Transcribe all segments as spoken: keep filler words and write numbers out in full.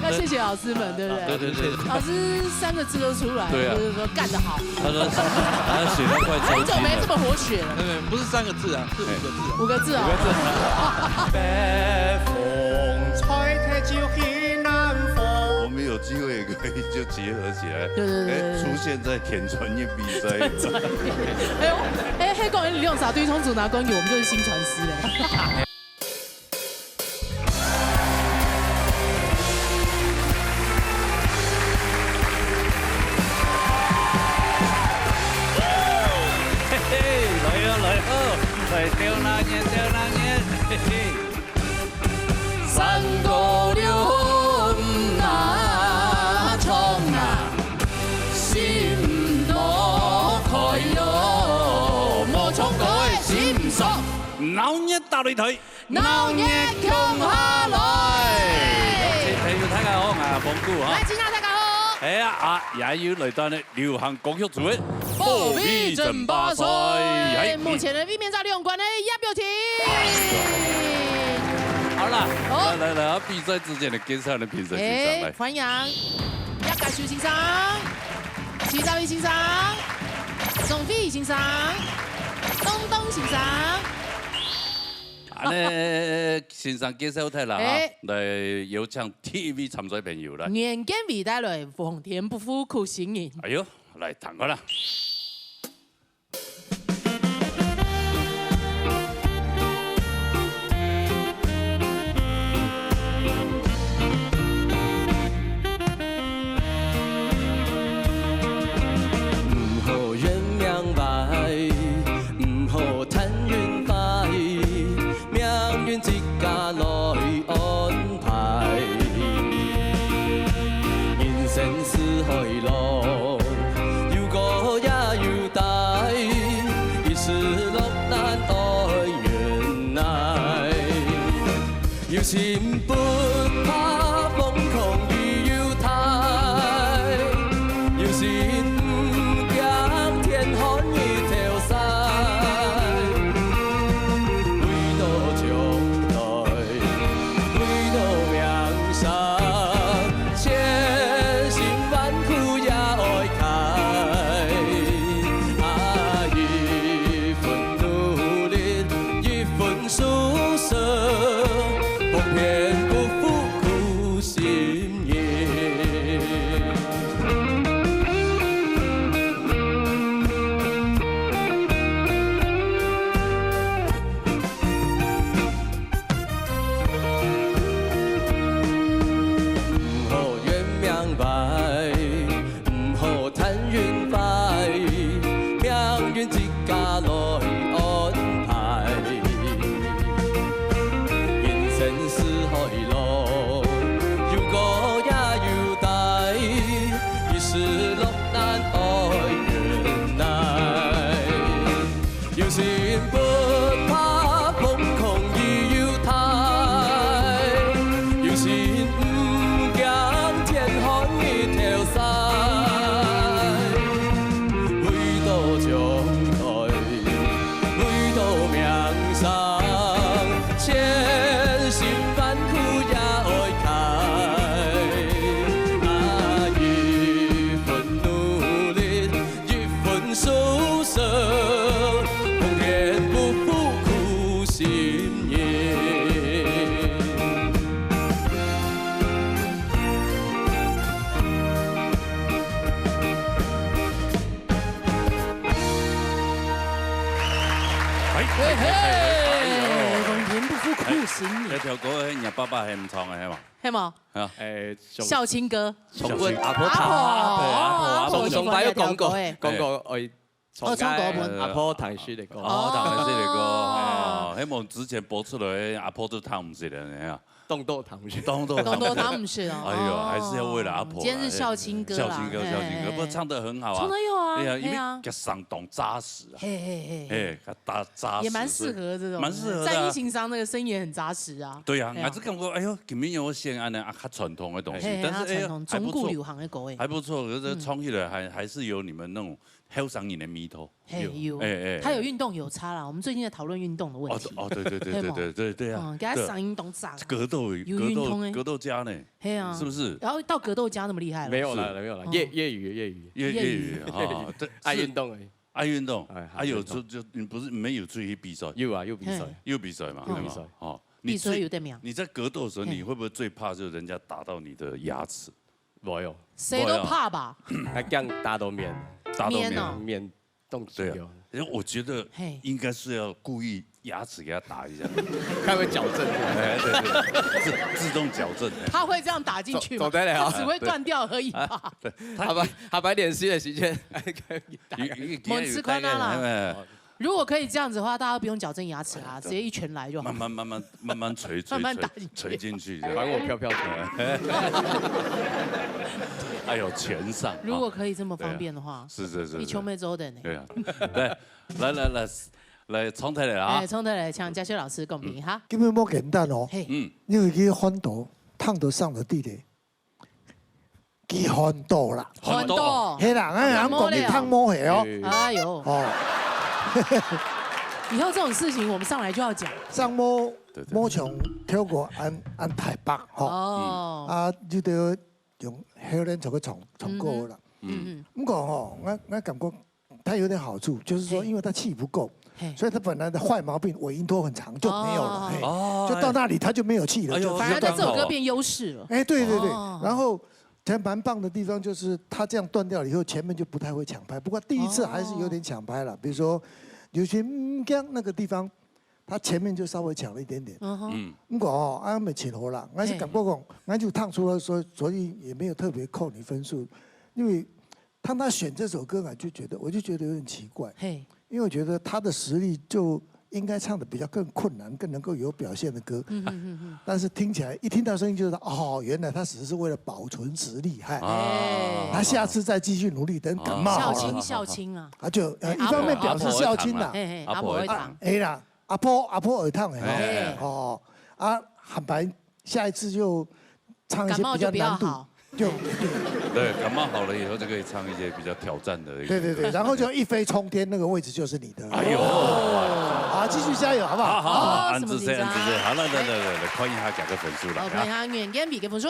要谢谢老师们，对不对？对对对对。老师三个字都出来了，对啊。就是说干得好。他说是，他写得快抽筋了。很久没这么活血了。没有，没有，不是三个字啊，是五个字啊。五个字哦。五个字。北风吹，吹就去南风。我们有机会可以就结合起来，对对对对对。哎，出现在田传音比赛。哎呦，哎，黑狗，你用啥对冲组拿冠军，我们就是薪传师嘞。嘿嘿，來啊，來啊，來，吊那年，吊那年，嘿嘿。三個六五啊，衝啊，心路開哦，無衝過的心酸。鬧熱打擂台。 鬧熱共下來。朋友大家好，𠊎係峰哥哈。來，親愛大家好。哎呀，啊，也又來到呢流行歌曲組的保衛戰巴賽。哎，目前的位面在兩關的葉玉婷。好啦，好。來來來，啊，比賽之前的介紹呢，評審先生來。哎，歡迎葉家修先生、徐兆義先生、鍾飛先生、東東先生。 恁呢，先生介紹忒啦哈，哎。來有請第一位參賽朋友來。眼見未來來，皇天不負苦心人。哎喲，來聽看啦。毋好怨命壞，毋好 貪運壞，命運自家來安排。人生是海浪，有高也有低，一時落難愛忍耐。 有心不怕風狂雨又大，有心毋驚天寒日頭曬。為著將來，為著命生，千辛萬苦也愛挨。啊，一分努力，一分 事實，不偏不倚苦心人。毋好怨命壞， 毋好貪運壞，命運自家來安排。人生是海浪，有高也有低，一時落難愛忍耐。 有心不怕風狂雨又大，有心毋驚天寒日頭曬。為著將來，為著命生，千辛萬苦也愛挨。啊，一分努力， 一分事實，不偏不倚苦心人。哎，嘿嘿，哎呦。不偏不倚苦心人。哎，這條歌，哎，你爸爸還毋唱的，係嘛？係無？啊。哎，上，孝親歌。上過阿婆堂。阿婆，阿婆，阿婆，上上擺有講過，講過，哎， 哦，唱歌本。阿婆聽序个歌。哦，聽序个歌，哦，哦。彼無之前播出來，阿婆都聽毋識了，你看。當多聽序。當多當多聽毋識哦。哎呦，還是要為了阿婆啦。哦，今天是孝親歌啦，孝親歌，孝親歌，嘿。不過唱得很好啊。唱得很好啊，哎呀，因為嘿啊。佢聲當扎實啊。嘿，嘿，嘿，嘿。哎，佢打扎實，也蠻適合這種，蠻適合的啊。在意情商那個聲音也很扎實啊。對啊，對啊。還是感覺，哎呦，今天有選恁呢啊，較傳統的東西，嘿，但是，哎呦，較傳統，還不錯。中古流行的歌，哎。還不錯，可是唱起來還，嗯。還是有你們那種後生人个味道。嘿，有。有。哎，哎，哎。他有運動有差啦，我們最近在討論運動的問題。哦，哦，對，對，對，對，對，對，對啊。嗯，給他賞運動賞。格鬥，有運動欸。格鬥，格鬥家呢？嘿啊。是不是？然後到格鬥家那麼厲害了。沒有啦，沒有啦，哦。業，業餘，業餘。業，業餘。業餘啊，對，愛運動而已。愛運動，哎，還有出，就，你不是沒有出去比賽？有啊，有比賽。嘿。有比賽嘛，有比賽。對嘛？哦，你最，比賽有得名。你在格鬥的時候，嘿。你會不會最怕就是人家打到你的牙齒？ 無喲。誰都怕吧？那這樣打到面。打到面。面哦。面動手。對啊，因為我覺得嘿。應該是要故意牙齒給他打一下。看會不會矯正。哎，對，對，自，自動矯正。哎。他會這樣打進去嗎？走，走得了。他只會斷掉而已吧？對，他下擺，下擺練習个時間，還可以打。有，有，有，門市寬啊啦。哎，哎。 如果可以這樣子的話，大家不用矯正牙齒啦，對。直接一拳來就好。慢慢，慢慢，慢慢捶，捶，慢慢打進去。捶，捶進去，這樣。還我飄飄拳。哎呦，拳上。如果可以這麼方便的話，啊。對啊。是，是，是，是。你球妹做得呢。對啊。來，來，來，來，來，重提來啊。哎，重提來，請嘉修老師公平哈。根本無簡單哦。嘿。嗯。你有一個翻斗，燙斗上的地雷。 佢翻斗啦。翻斗。嘿啦，哎，人講佢燙毛鞋哦。哎呦。哦。以後這種事情我們上來就要講。上毛，對，對。毛像透過恁，恁大把吼。哦。啊，你就用後輪就去唱，唱歌啦。嗯哼。嗯哼。毋過吼，我，我感覺 它有點好處，就是說，嘿。因為它氣不夠，嘿。所以它本來的壞毛病尾音拖很長就沒有了，哦。嘿，哦，就到那裡它就沒有氣了，哎呦，就，反而在這首歌變優勢了。哎，對，對，對。哦。然後還蠻棒的地方就是它這樣斷掉了以後，前面就不太會搶拍。不過第一次還是有點搶拍了，哦。比如說，有些，嗯，這樣那個地方，它前面就稍微搶了一點點。嗯哼。嗯。毋過哦，啊，毋係盡好啦，𠊎係感覺講，嘿。𠊎就燙出來，所以，所以也沒有特別扣你分數，因為 當他選這首歌啊，就覺得，我就覺得有點奇怪，嘿。因為我覺得他的實力就應該唱得比較更困難、更能夠有表現的歌，嗯哼哼哼。但是聽起來，一聽到聲音就知道，哦，原來他只是為了保存實力，嗨。啊。他下次再繼續努力，等感冒好了。孝親，孝親啊。啊，就，呃，哎，一方面表示孝親啦。阿婆會燙嘛。嘿，嘿，阿婆會燙。阿婆會燙。啊，哎啦，阿婆，阿婆會燙的，嘿。哦，啊，坦白 下一次就唱一些比較難度，感冒就不要好。就，對。對，感冒好了以後就可以唱一些比較挑戰的一些歌。對，對，對，然後就一飛沖天，那個位置就是你的。哎呦。好，繼續加油，好不好？好，好，好，好，恁仔細，恁仔細。好，來，來，來，來，來，看一下佢个分數啦，好，看一下阮健美个分數。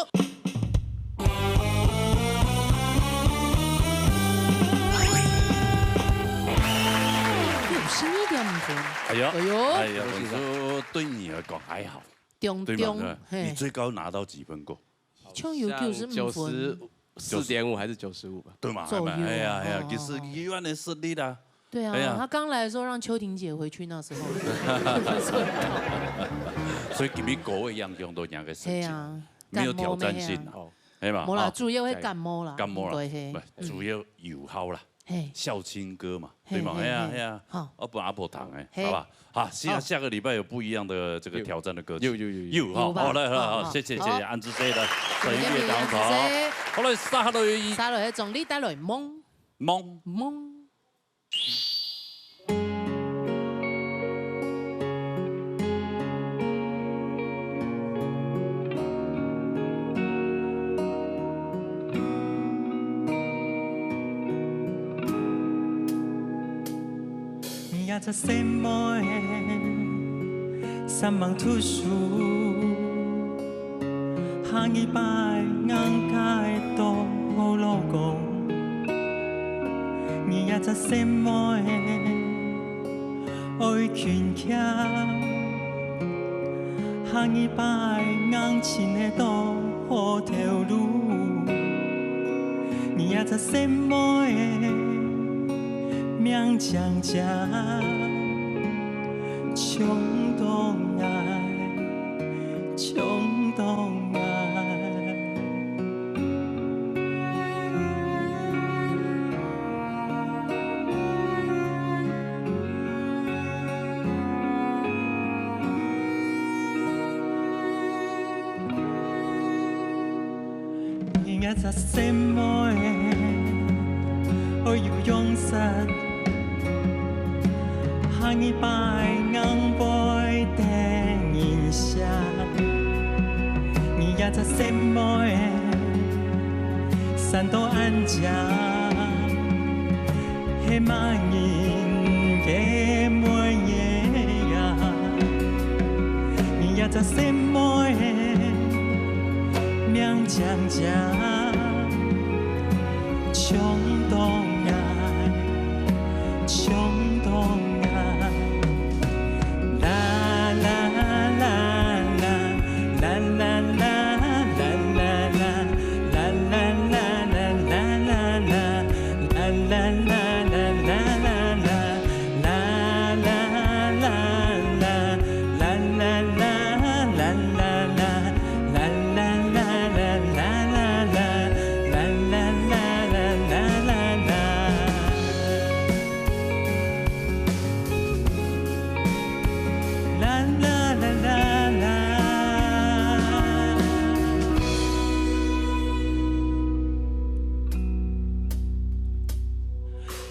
六十一點五分。哎呦，哎呦。哎呦，分數對你來講還好。 中中，對嘛，對吧？嘿。你最高拿到幾分過？好像有九十五分。九十四點五還是九十五吧。對嘛，左右，哎呀，哎呀，哦，其實佢有恁个實力啦。對啊，哎呀。他剛來的時候讓秋婷姐回去那時候。所以今日各位樣樣都兩個成績，嘿啊，沒有挑戰性啦。感冒咩啊？哦，係嘛？無啦，哦。主要係感冒啦，感冒啦，應該係。不，嗯。主要有效啦。 嘿。孝親歌嘛，嘿，對嘛？嘿，哎呀，嘿。哎呀，好。我分阿婆糖哎，嘿。好吧？好，下，好。下個禮拜有不一樣的這個挑戰的歌曲。有，有，有，有。有哈，有吧？好，來，好，好，好，謝謝，好。謝謝，恁仔細个，陳月當頭。謝謝。好，來，續落去。續落去，總理帶來夢。夢。夢。 你也在什麼三忙突出，下一擺硬該到好老公。你也在什麼愛勤儉，下一擺硬尋得到好頭路。你也在什麼 命靚靚，衝動愛，衝動愛。 你也在什麼愛有用神，下一擺硬背等人惜。你也在什麼愛，散到恁靚，係係麼人个妹仔呀？你這隻細妹仔，命靚靚，衝動啊，衝動啊！啦啦啦啦，啦啦啦啦啦啦。 啦啦啦啦啦。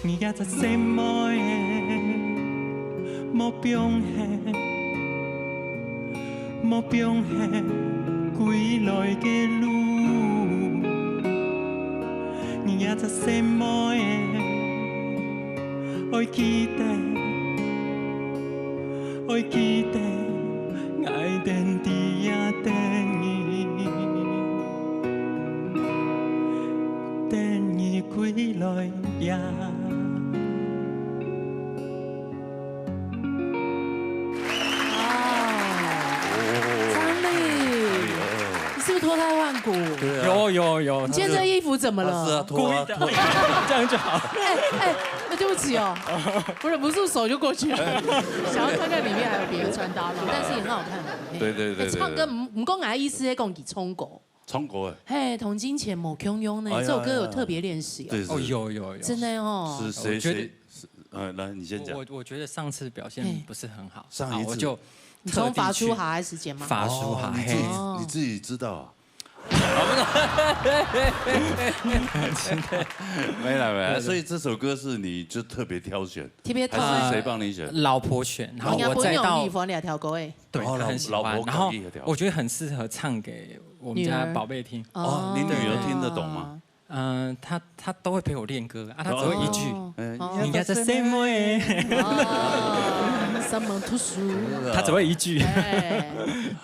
你這隻細妹仔，莫放忒，莫放忒歸來个路。你這隻細妹仔，愛記得。 愛記得，𠊎等在這等你，等你歸來呀。哇，張力，你是不是脫胎換骨？對啊。有有有，你今天這衣服怎麼了？他是要脫啊，故意的，脫。这样就好。哎哎，对不起哦，我忍不住手就过去了，想要看看里面还有别的穿搭嘛，但是也很好看啊。嘿。对对对对对。哎，唱歌，毋，毋过俺的意思是讲佢唱歌。唱歌哎。嘿，同金钱某共样呢，哎呀这首歌有特别练习哦。哎呀，对，是。哦，有有有。真的哦。是谁，我觉得谁，是，呃，来，你先讲。我我我觉得上次表现不是很好，嘿。上一次。啊，我就你说发书哈还是时间吗？发书哈，哦，你自己，嘿。你自己知道啊？没啦没啦，所以这首歌是你就特别挑选，特别挑。还是谁帮你选？老婆选，然后我再到，人家不用你翻了条歌哎。对，哦，他很喜欢，老，老婆然后可以的。我觉得很适合唱给我们家宝贝听。女儿。哦，你女儿听得懂吗？哦。嗯，她，她都会陪我练歌啊，她只会一句。哦。嗯，哦。你应该在什么？哦，上网读书。她只会一句。哎。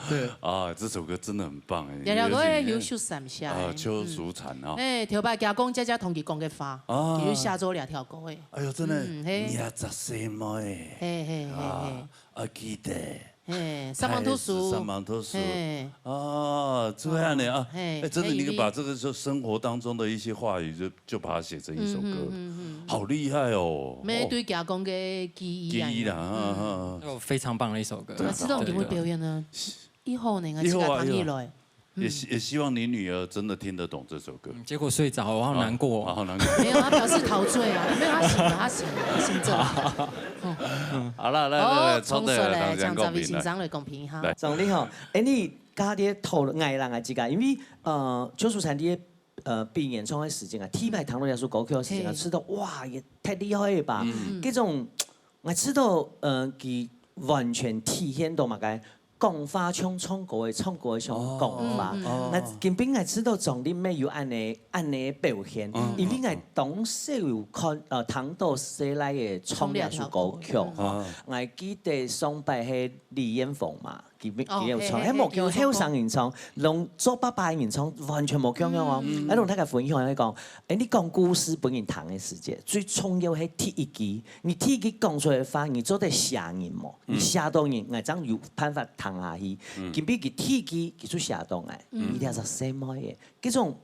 对。啊，这首歌真的很棒哎，条条歌哎，尤其是，优秀三下哎。啊，邱淑婵哦。嗯。哎，头擺佢阿公姐姐同佢讲个话，啊。佢就写做两条歌哎。哎呦，真的，嗯，嘿。你也十岁妹。嘿嘿嘿嘿。啊，啊，记得。 嘿，上网读书。开始上网读书。嘿。哦，这样的啊。哦，嘿，哎，真的，你把这个就生活当中的一些话语就，就把它写成一首歌，嗯，嗯，嗯，嗯。好厉害哦。没，哦。对佢阿公个记忆啊。记忆啦，嗯。啊，啊，啊。哦，非常棒的一首歌。啊，知道你会表演呢。对。以后呢，以后啊，自家弹起来。以后。也希，嗯。也希望你女儿真的听得懂这首歌。嗯，结果睡着，我好难过哦。哦，好难过。没有，他表示陶醉啊，没有，他醒了，他醒了，他醒着了。嗯。好了，来，来，来，哦，唱得了，重说嘞，让人家共鸣，来。张丽好，哎，你家己讨论，𠊎啦，𠊎自家，因为，呃，邱淑婵在，呃，表演唱个时间啊，第一排听到这首歌曲个时间啊，嘿。觉得，哇，也太厉害了吧！嗯。这种，我觉得，呃，佢完全体现到嘛个，讲话像唱歌个，唱歌个像讲话。哦。嗯，嗯。哦。那今天我觉得张丽妹有恁呢，恁呢表现，嗯，因为我当时有看，呃，听到谁来个唱这首歌曲，唱这条歌。嗯。哦。我记得上摆系李艳凤嘛， 佢，哦，佢有唱，嘿，嘿，嘿，係無共後生人唱，同做爸爸个人唱，完全無共樣哦。嗯。啊，同大家分享个講，哎，你講故事分人聽个時節，最重要係第一句，你第一句講出來个話，你做得寫人無？嗯。你寫到人，𠊎正有辦法聽下去。嗯。今晡日佢第一句，佢就寫到𠊎，嗯。你這隻細妹仔，這種，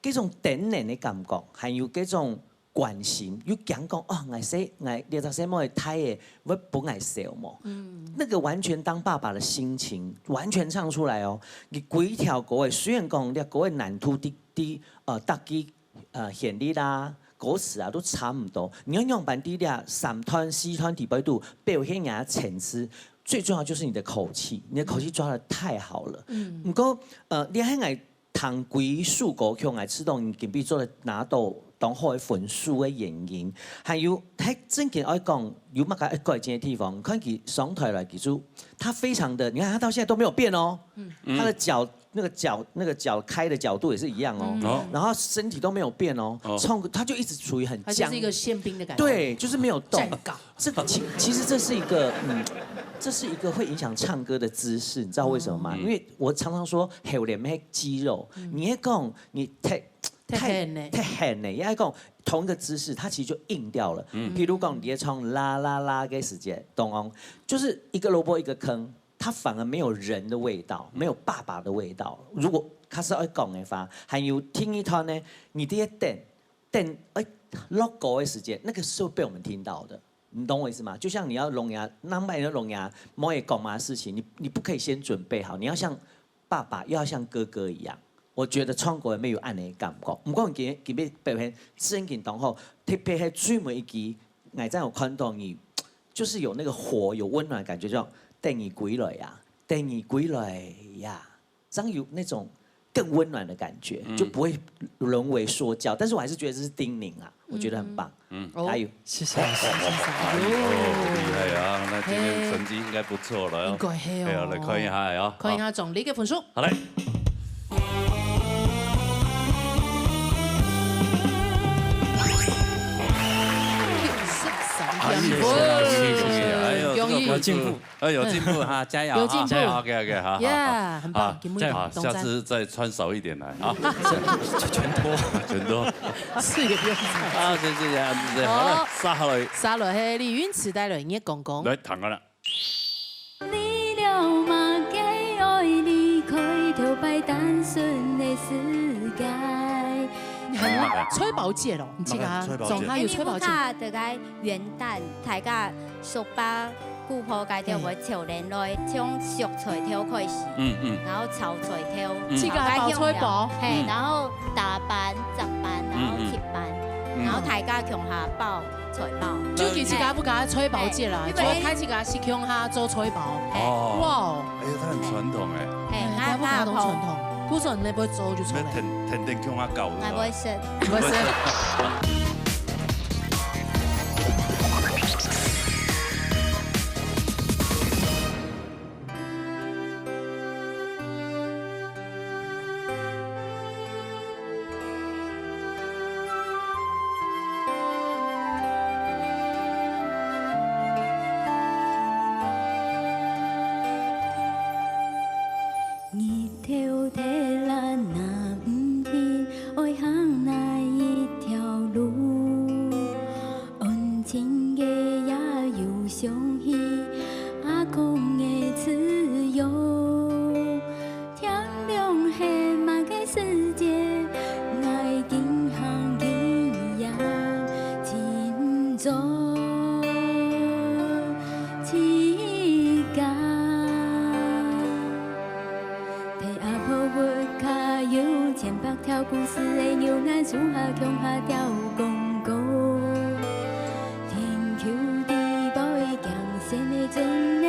這種等人个感覺，還有這種 關心，又驚講，哦，𠊎細，𠊎這隻細妹大个，會分𠊎笑無？嗯。那個完全當爸爸的心情，完全唱出來哦。佢歸條歌个，雖然講這歌个難度的，的，呃，逐句，呃，旋律啦、歌詞啊都差毋多，你愛仰般在這三段、四段底背肚表現你个層次，最重要就是你的口氣，你的口氣抓得太好了。嗯。毋過，呃，你還愛 聽歸首歌曲，𠊎知道你今晡日做得拿到當好个分數个原因，還有，還正經愛講，有麼个愛改進个地方？看佢上台來，佢就，他非常的，你看他到現在都沒有變哦，嗯。他的腳那个脚那个脚开的角度也是一样哦，哦然后身体都没有变哦，哦唱歌他就一直处于很僵，他就是一个宪兵的感觉，对，就是没有动。站岗。这个其其实这是一个嗯，这是一个会影响唱歌的姿势，你知道为什么吗？因为我常常说，后面那肌肉，你也讲你太太太很呢，太很呢，也讲同一个姿势，它其实就硬掉了。譬如讲你在唱啦啦啦的时节，懂哦，就是一个萝卜一个坑。它反而没有人的味道，没有爸爸的味道。如果他是要讲的话，还有听一段呢，你这些等等哎落歌的时间，那个是会被我们听到的，你懂我意思吗？就像你要聋哑，那么要聋哑，莫也讲嘛事情，你你不可以先准备好，你要像爸爸又要像哥哥一样。我觉得唱歌里面有暗的感觉，不过你今天今天表现真紧当好，特别是最尾一句，我真有看到你，就是有那个火，有温暖的感觉，叫等你归来呀，等你归来呀。这样有那种更温暖的感觉，嗯就不会沦为说教。但是我还是觉得这是叮咛啊，我觉得很棒，嗯，哦加油！谢谢老师，谢谢。哎呦，厉害啊！那今天成绩应该不错了哟。应该是哦。哎呀，来看一下哟。看一下总理的分数。好嘞。哎呦，哎呦，这个分数，哎呦，进步。哎，有进步哈，加油哈，有进步。加油，OK，OK，好，好，好。Yeah，很棒，好，今天加油，好，下次再穿少一点来啊。全脱，全脱。是也不用这样。啊，谢谢啊，谢谢。好了，好。下来。下来，嘿，李云慈带来音乐公公。来，弹个啦。你了嘛个爱离开头摆单纯的世界。你很催宝姐咯，你这个啊，催宝姐。总他有催宝姐。哎，你不怕这个元旦，大家 熟吧，姑婆該條會炒年來，從熟菜頭開始，嗯，嗯。然後炒菜頭，嗯。自家還包菜包。嘿，嗯。然後打粄、煠粄，然後切粄，嗯，嗯。嗯。然後大家共下包菜包。就佢自家不敢催包姐啦，嘿，就開自家係共下做菜包。嘿。哦。哇哦。哎呀，他很傳統哎。嘿，哎，𠊎，大家不敢當傳統，𠊎阿婆。故所你那杯粥就出來。那天，天天共下搞的。𠊎會食。不是。 日頭忒辣若毋知愛行哪一條路，安靜个夜又想起阿公个慈容。天亮係麼个時節，𠊎緊行緊遠尋找自家。 在阿婆屋下有千百條故事个牛眼樹下，共下吊公公。天丘地包个驚險个陣个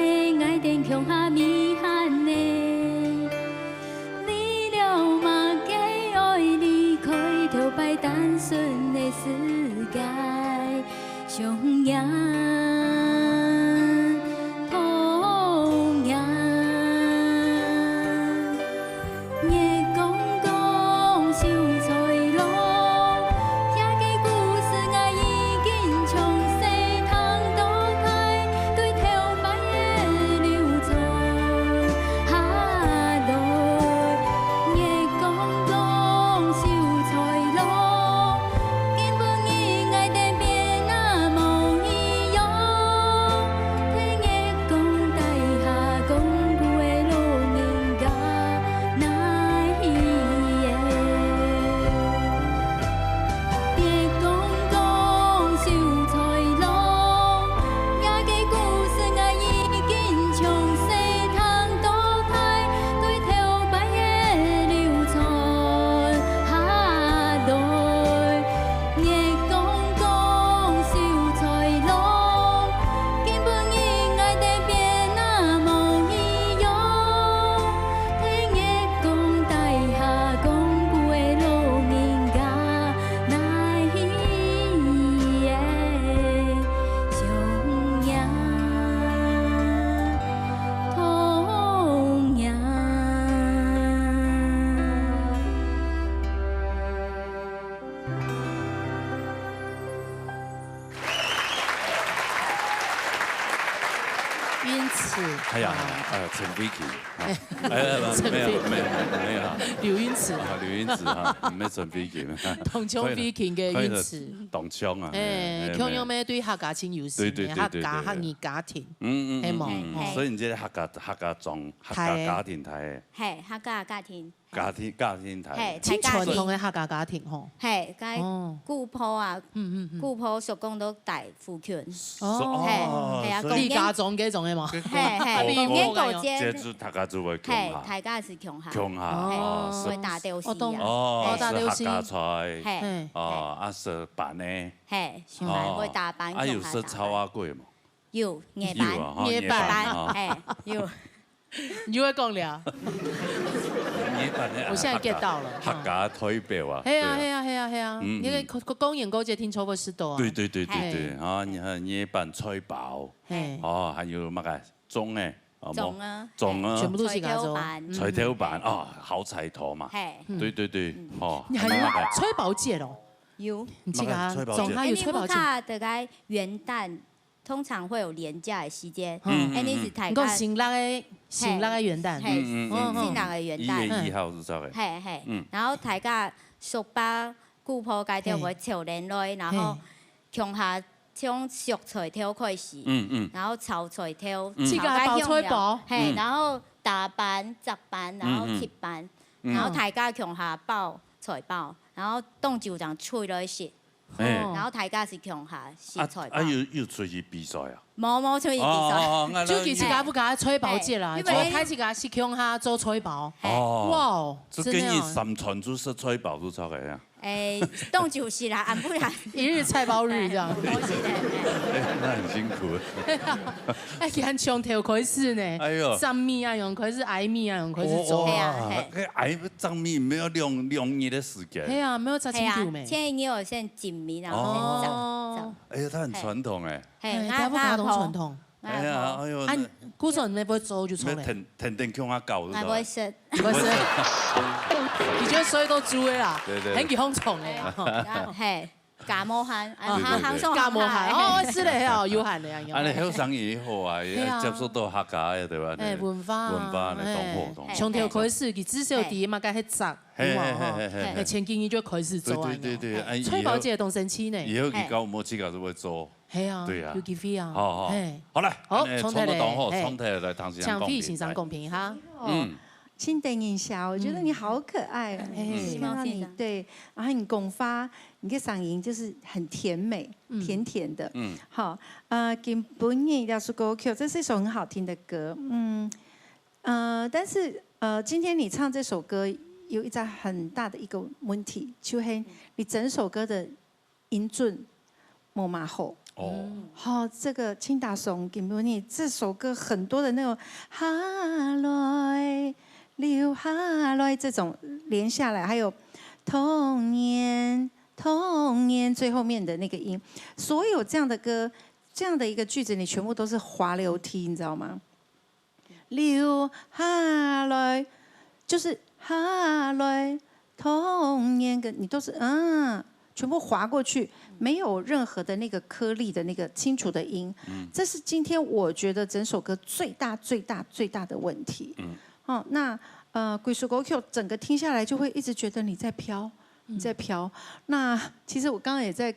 ，𠊎等共下迷幻个。你了嘛个愛離開頭擺單純个世界。 想念，童年。月光光，秀才郎，這个故事𠊎已經詳細聽到大，對頭擺个流傳下來。月光光，秀才郎， 今晡日𠊎等變啊無一樣，哎呀，哎呀，陳慧琴，啊，哎，没有，没有，没有啊。刘英慈。啊，刘英慈啊，没有陳慧琴。同鄉慧琴个英慈。当乡啊，哎，哎，哎，共样咩对客家真有心的，对，对，对，客家，对，对。客语家庭。嗯，嗯，系无？嗯，嗯，哦。所以你这个客家，客家庄，客家家庭台，嘿，客家家庭，家庭，家庭台。嘿，真传统的客家家庭吼。嘿，该哦。古堡啊，嗯，嗯，嗯。古堡叔公都在附近。哦。嘿，哦，嘿啊，所以李家庄这种的嘛。嘿，嘿，啊，李公园过街。这就大家就会共下。嘿，大家是共下。共下，嘿，哦，会打游戏啊。哦，懂。哦，打游戏。食客家菜。嘿。嘿。哦，啊，食粄呢。嘿，食粄哦。会打粄，啊，有食炒共下打粄。粿无？有，月粄。有啊，吼，月粄。月粄，哦。嘿，有。你又会讲了。月粄呢，我现在get到了。客家代表啊，嘿啊，对啊。嘿啊，嘿啊，嘿啊，嗯，你个公园过街听说过是多啊。对，对，对，对，对，嘿。啊，你看月粄菜包，嘿。哦，还有那个粽哎，哦，粽啊。粽啊。全部都是自家做。菜头粄。嗯。菜头粄，哦，好彩头嘛。嘿。对，对，对，嗯。哦，你还有还有那个菜包节哦。有。你自家，那个菜包节。粽还有菜包节。你们看，大概元旦 通常会有连假的时间，嗯，嗯，哎，你是嗯。大家你讲新历个，新历个元旦。嘿，嗯，嗯，嗯，嗯。新历个元旦。一月一号是这个。嘿，嘿。嗯。然后大家叔伯、姑婆该就会凑连来，然后嘿。共下从熟菜头开始，嗯，嗯。然后炒菜头，嗯。自家包菜包。嘿，嗯。然后打粄、炸粄，然后嗯，嗯。切粄，嗯。然后大家共下包菜包，然后当晝正炊来食。 哎。哦。然后大家是共下食啊，菜包。啊，有，有出去比赛啊？无，无出去比赛。哦，哦，哦，那，那就佢自家不给他吹包节啦，嘿，就开自家是共下做吹包。嘿。哦。哇哦，这跟你真的哦。三餐就食吹包就差个呀。哎，当就是啦，俺不然。一日菜包日这样。嘿，我是的，嘿。哎，那很辛苦。哎，佢从头开始呢。哎哟。上米啊，用开始，挨米啊，用开始做。哦，哦，嘿啊，嘿。哎，挨 长米没有两，两日的时间。系啊，没有吃清楚没？嘿啊，现在你有先浸米，然后再炸，哦。炸。哎呀，他很传统哎。嘿，哎，那，他不卡通传统。那，哎呀，哎呦，啊，那古早人不会做就错了。没天，天天共下搞，是吧？那不会吃。不是。你就说一个猪的啦，对，对，对。很给风宠的啦，吼。那，嘿。 加无閒，哎，哦，行，行送加无閒，行，哦，是嘞，哦，有閒的啊，有閒的。啊，你後生也好啊，也，係啊。接觸到客家个，對吧？哎，文化，文化呢，哎，當好，當好。從頭開始，佢至少第一嘛，該係摘，係嘛，吼。係，係，係，係。哎，前幾日就開始做啊，對，對，對，對，哎，哎，吹包節當神奇呢。以後佢搞無自家就會做。係啊，對啊。有機會啊。好，好。係。好來，好，哎，重頭來，重頭來，哎，重頭來，唐先生講評，請費先生講評哈。嗯。 真得人惜，我觉得你好可爱哦。嗯。哎，看到你，是吗，先生？对，然后你讲话，你的嗓音就是很甜美，嗯。甜甜的。嗯。好，呃，今晡日要是歌曲，这是一首很好听的歌，嗯，呃，但是，呃，今天你唱这首歌有一个很大的一个问题，就係你整首歌的 音准無嘛好。哦。好，這個清大松今晡日這首歌很多的那種下來，留下來這種連下來，還有童年，童年最後面的那個音，所有這樣的歌，這樣的一個句子，你全部都是滑溜梯，你知道嗎？ 留下來，就是下來，童年跟你都是，嗯，全部滑過去，沒有任何的那個顆粒的那個清楚的音。嗯。這是今天我覺得整首歌最大、最大、最大的問題。嗯。哦，那，呃，歸首歌曲整個聽下來就會一直覺得你在飄，你在飄。嗯。那其實我剛剛也在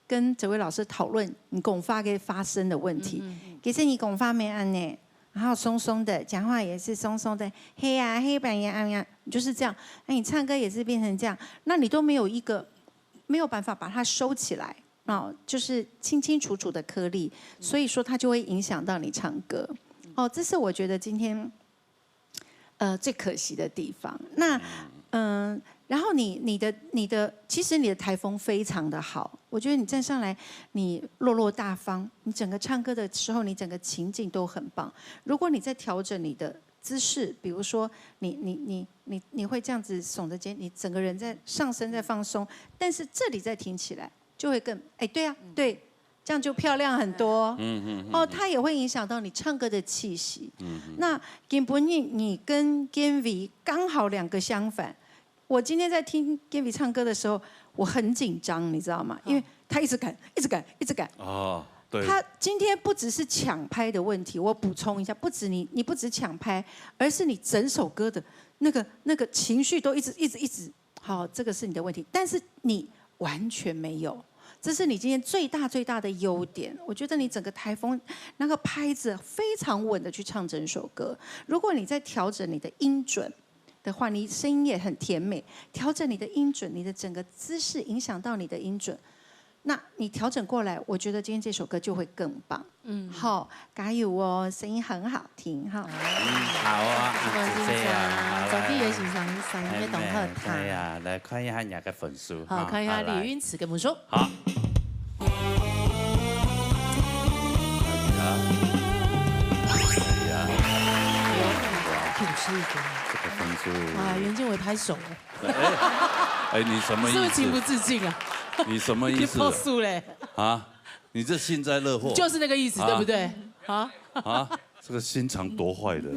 跟這位老師討論你講話个發聲的問題。嗯，嗯，嗯。其實你講話無恁呢，然後鬆鬆的，講話也是鬆鬆的，係啊，係吧呀，啊呀，就是這樣。那你唱歌也是變成這樣，那你都沒有一個，沒有辦法把它收起來，哦，就是清清楚楚的顆粒，所以說它就會影響到你唱歌。哦，這是我覺得今天 呃，最可惜的地方。那，嗯，然後你，你的，你的，其實你的台风非常的好，我覺得你站上來，你落落大方，你整個唱歌的時候，你整個情境都很棒。如果你再調整你的姿勢，比如說你，你，你，你，你會這樣子聳著肩，你整個人在上身在放鬆，但是這裡再挺起來， 就會更，哎，對啊，嗯。對，這樣就漂亮很多。嗯，嗯，嗯，哦，嗯。它也會影響到你唱歌的氣息。嗯，嗯。那今晡日你跟建偉剛好兩個相反。我今天在聽建偉唱歌的時候，我很緊張，你知道嗎？嗯。因為他一直趕，一直趕，一直趕。哦，对。他今天不只是抢拍的问题，我补充一下，不止你，你不止抢拍，而是你整首歌的那个，那个情绪都一直，一直，一直，好，这个是你的问题，但是你完全没有。这是你今天最大最大的优点，我觉得你整个台风那个拍子非常稳的去唱整首歌。如果你再调整你的音准的话，你声音也很甜美，调整你的音准，你的整个姿势影响到你的音准，那你调整过来，我觉得今天这首歌就会更棒。嗯，好，加油哦，声音很好听哈。嗯，好啊，啊，谢谢啊，好啦。总比也是上上面懂好他。哎呀，来看一下你个分数。好，看一下李运慈跟我们说。好。啊，挺适意的。这个分数。哇，袁建伟拍手了，哎，你什么意思？你是不是情不自禁啊？你什么意思？你报数嘞？啊，你这幸灾乐祸。就是那个意思，啊对不对？啊，啊，这个心肠多坏的。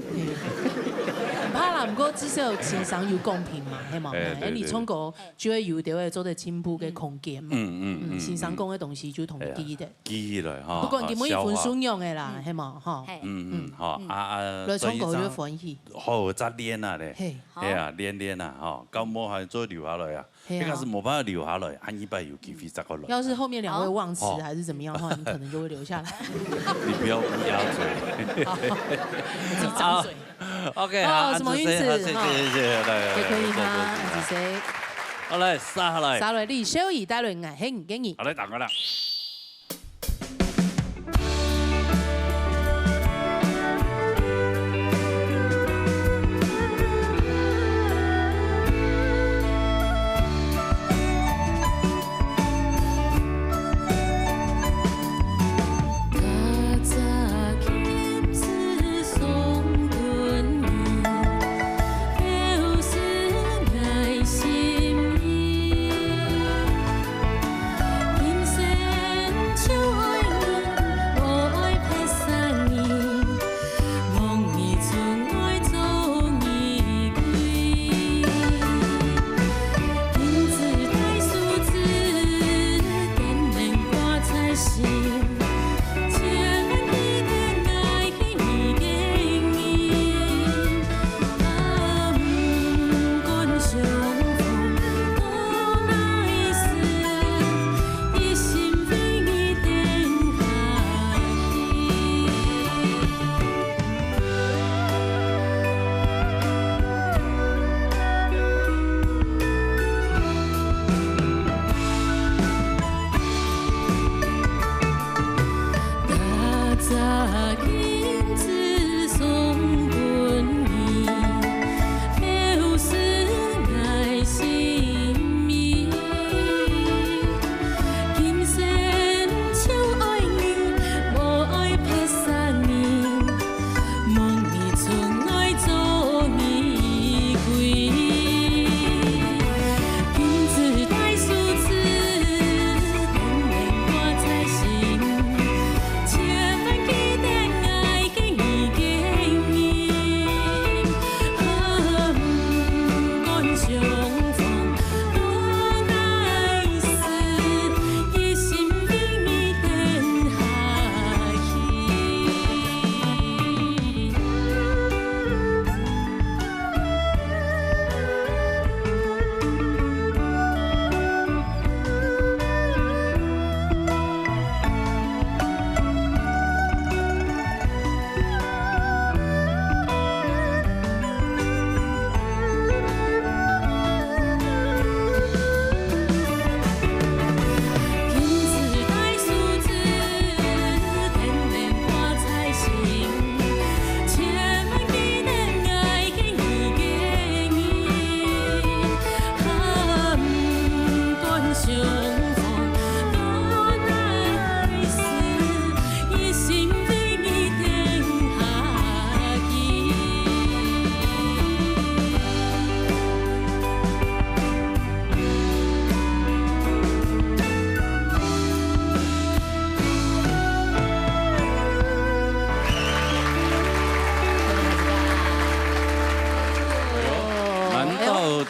很怕啦，不过至少欣赏有公平嘛，嘿嘛，哎对哎，你唱歌就会有点会做得进步个空间嘛。嗯嗯嗯，嗯，欣赏讲个东西就同低的。记起来哈。不管你每一分啊消化数样的啦，嘿嘛哈。嘿，嗯嗯，好啊啊，来唱歌就等一张欢喜。好，再练啊嘞。嘿，好哎呀，练练啊，哈，到末还做留下来啊，嘿啊应该是没办法留下来，啊，一百有机会再过来。要是后面两位啊忘词哦还是怎么样的话，你可能就会留下来。你不要乌鸦嘴。自己掌嘴。 OK，哦好，什么安子生运子好谢谢谢谢，来来来，也可以哈，坐坐安子生。好来，杀下来。沙雷利修以带来爱恨给你。好来，打过来。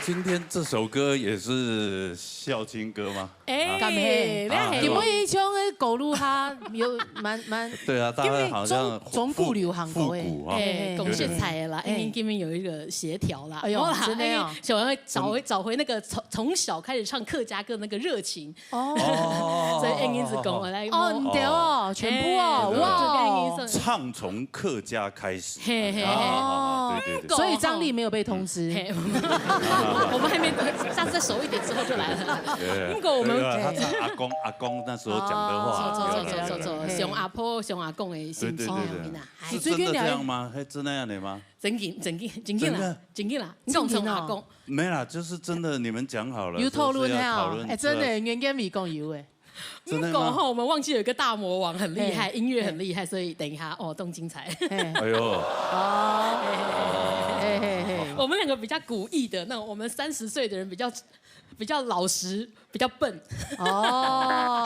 今天这首歌也是孝亲歌吗？哎，啊，敢嘿？啊，你们一唱个歌路哈，有蛮蛮，对啊，大家好像中中古流行歌哎，复古啊，哎，恭喜彩啦，因为今天有一个协调啦，哎呦，真的哦，想要找回找回那个从从小开始唱客家歌那个热情，哦，所以 N 音是讲我来哦，你的哦，全部哦，哇，唱从客家开始，嘿嘿嘿，对对对，所以张丽没有被通知，我们还没，下次再熟一点之后就来了。如果我们他唱阿公阿公那时候讲的话，走走走走走，熊阿婆熊阿公的心情，是真的这样吗？还真那样的吗？真紧真紧真紧啦，真紧啦，你讲从阿公，没啦，就是真的，你们讲好了，有讨论啊，哎，真的，原先没讲有哎。真的吗？我们忘记有一个大魔王很厉害，音乐很厉害，所以等一下哦，动精彩。哎呦，哦，嘿嘿嘿，我们两个比较古意的那种，我们三十岁的人比较比较老实，比较笨。哦，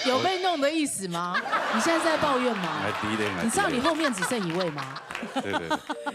有被弄的意思吗？你现在在抱怨吗？你知道你后面只剩一位吗？对对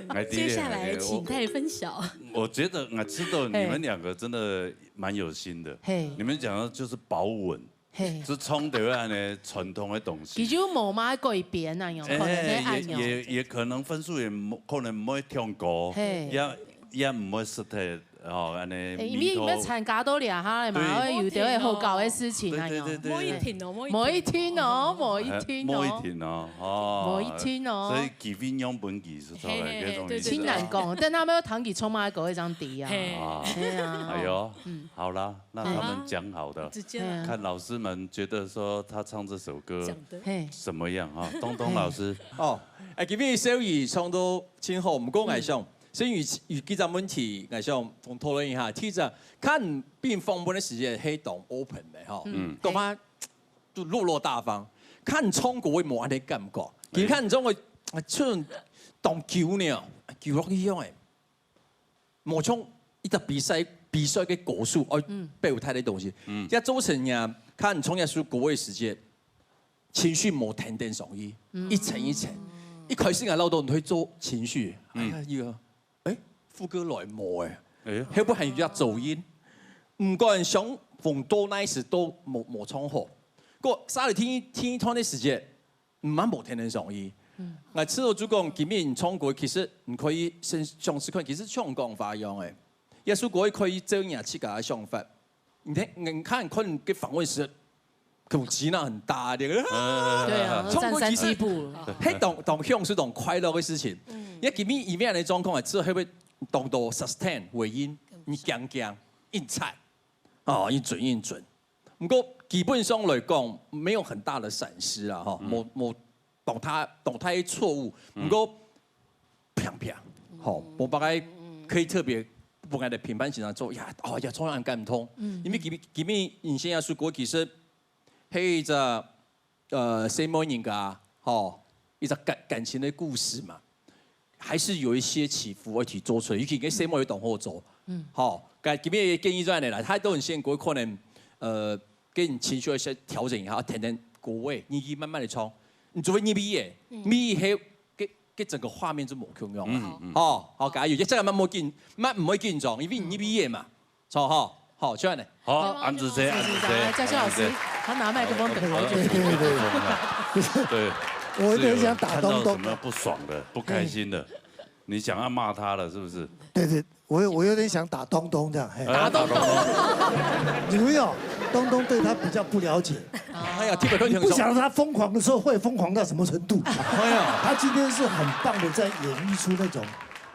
对，接下来请太分晓。我觉得我知道你们两个真的蛮有心的，嘿，你们讲的就是保稳。 嘿，就唱到安尼传统个东西。其实无嘛改变啊，有可能咧，也也也可能分数也可能毋会上高，嘿，也也毋会失忒哦，安尼。因为你们参加到两下嘛，会有点会好搞个事情啊，对对对，莫一停哦，莫一停哦，莫一停哦，莫一停哦，哦，莫一停哦，所以几分钟本几是出来，这种真难讲，但他们要弹给充满狗一张底啊，嘿啊，哎呦，嗯，好啦。 那他们讲好的，看老师们觉得说他唱这首歌怎么样哈？东东老师，哦，哎，今日小雨唱到真好，毋过𠊎想，小雨有几只问题，𠊎想同讨论一下。第一只，看并访问个时间，黑懂 open 的哈，嗯，干嘛就落落大方，看唱歌会无安尼感觉，你看唱个，唱当久呢，久落去样诶。 无像一个比赛比赛个高手，哦，表态个东西。嗯，也造成呀，看唱一首歌个时节，情绪无停停上去，一层一层。一开始啊，老多人会做情绪，哎呀，一个，哎，副歌来无哎，哎，后背还有要走音，毋管想逢多 nice 都无无唱好。个沙里听听一段个时节， 毋蛮无天然上去。𠊎試著就讲，今日唱歌其實你可以先想試看，其實像講法一樣誒，耶穌歌可以照你自家个想法。你看，你看，看个訪問時，口氣那很大的，對啊，唱歌其實，嘿，當當享受當快樂个事情。也今日以面个狀況啊，之後會不會當多 sustain 回音？你講講，硬踩，哦，硬準硬準。 毋過基本上來講，沒有很大的閃失啦，吼，無無當大當大个錯誤。毋過，砰砰，吼，無大概可以特別分𠊎个評判先生做呀，哦呀，充滿感動。因為今今日你先生說過，其實，係一隻呃細妹人家，吼，一隻感感情个故事嘛。 還是有一些起伏會去做出來，尤其該細妹有當好做。嗯，好，該今日个建議出來啦，佢都很辛苦，可能呃，跟你情緒一些調整一下，聽聽歌位，你去慢慢的唱，你做會入去耶，入去後，該該整個畫面就無共樣了。好，好，加油，這個慢慢緊，慢毋會緊張，因為你入去耶嘛。 好，好，好，就恁仔。好，恁仔細，恁仔細，來，教授老師，他拿麥克風等好久。對對對，對，我有點想打东东。什么不爽的、不开心的，你想要骂他了，是不是？对对，我有我有点想打东东这样，嘿，打东东，有没有？东东对他比较不了解，哎呀，特别都不晓得他疯狂的时候会疯狂到什么程度。哎呀，他今天是很棒的，在演绎出那种，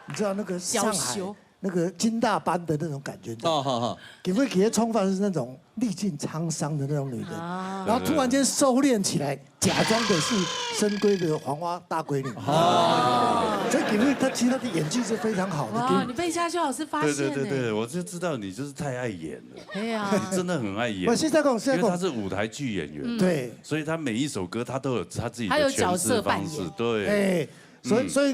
你知道那个上海。 那个金大班的那种感觉，你知道吗？给会给的冲法是那种历尽沧桑的那种女人，然后突然间收敛起来，假装的是深闺的黄花大闺女。哦，所以给会他其实他的演技是非常好的。哇，你被家修老师发现，对对对对，我就知道你就是太爱演了。哎呀，你真的很爱演。我现在讲，现在讲，他是舞台剧演员，对，所以他每一首歌他都有他自己的角色扮演。对，哎，所以所以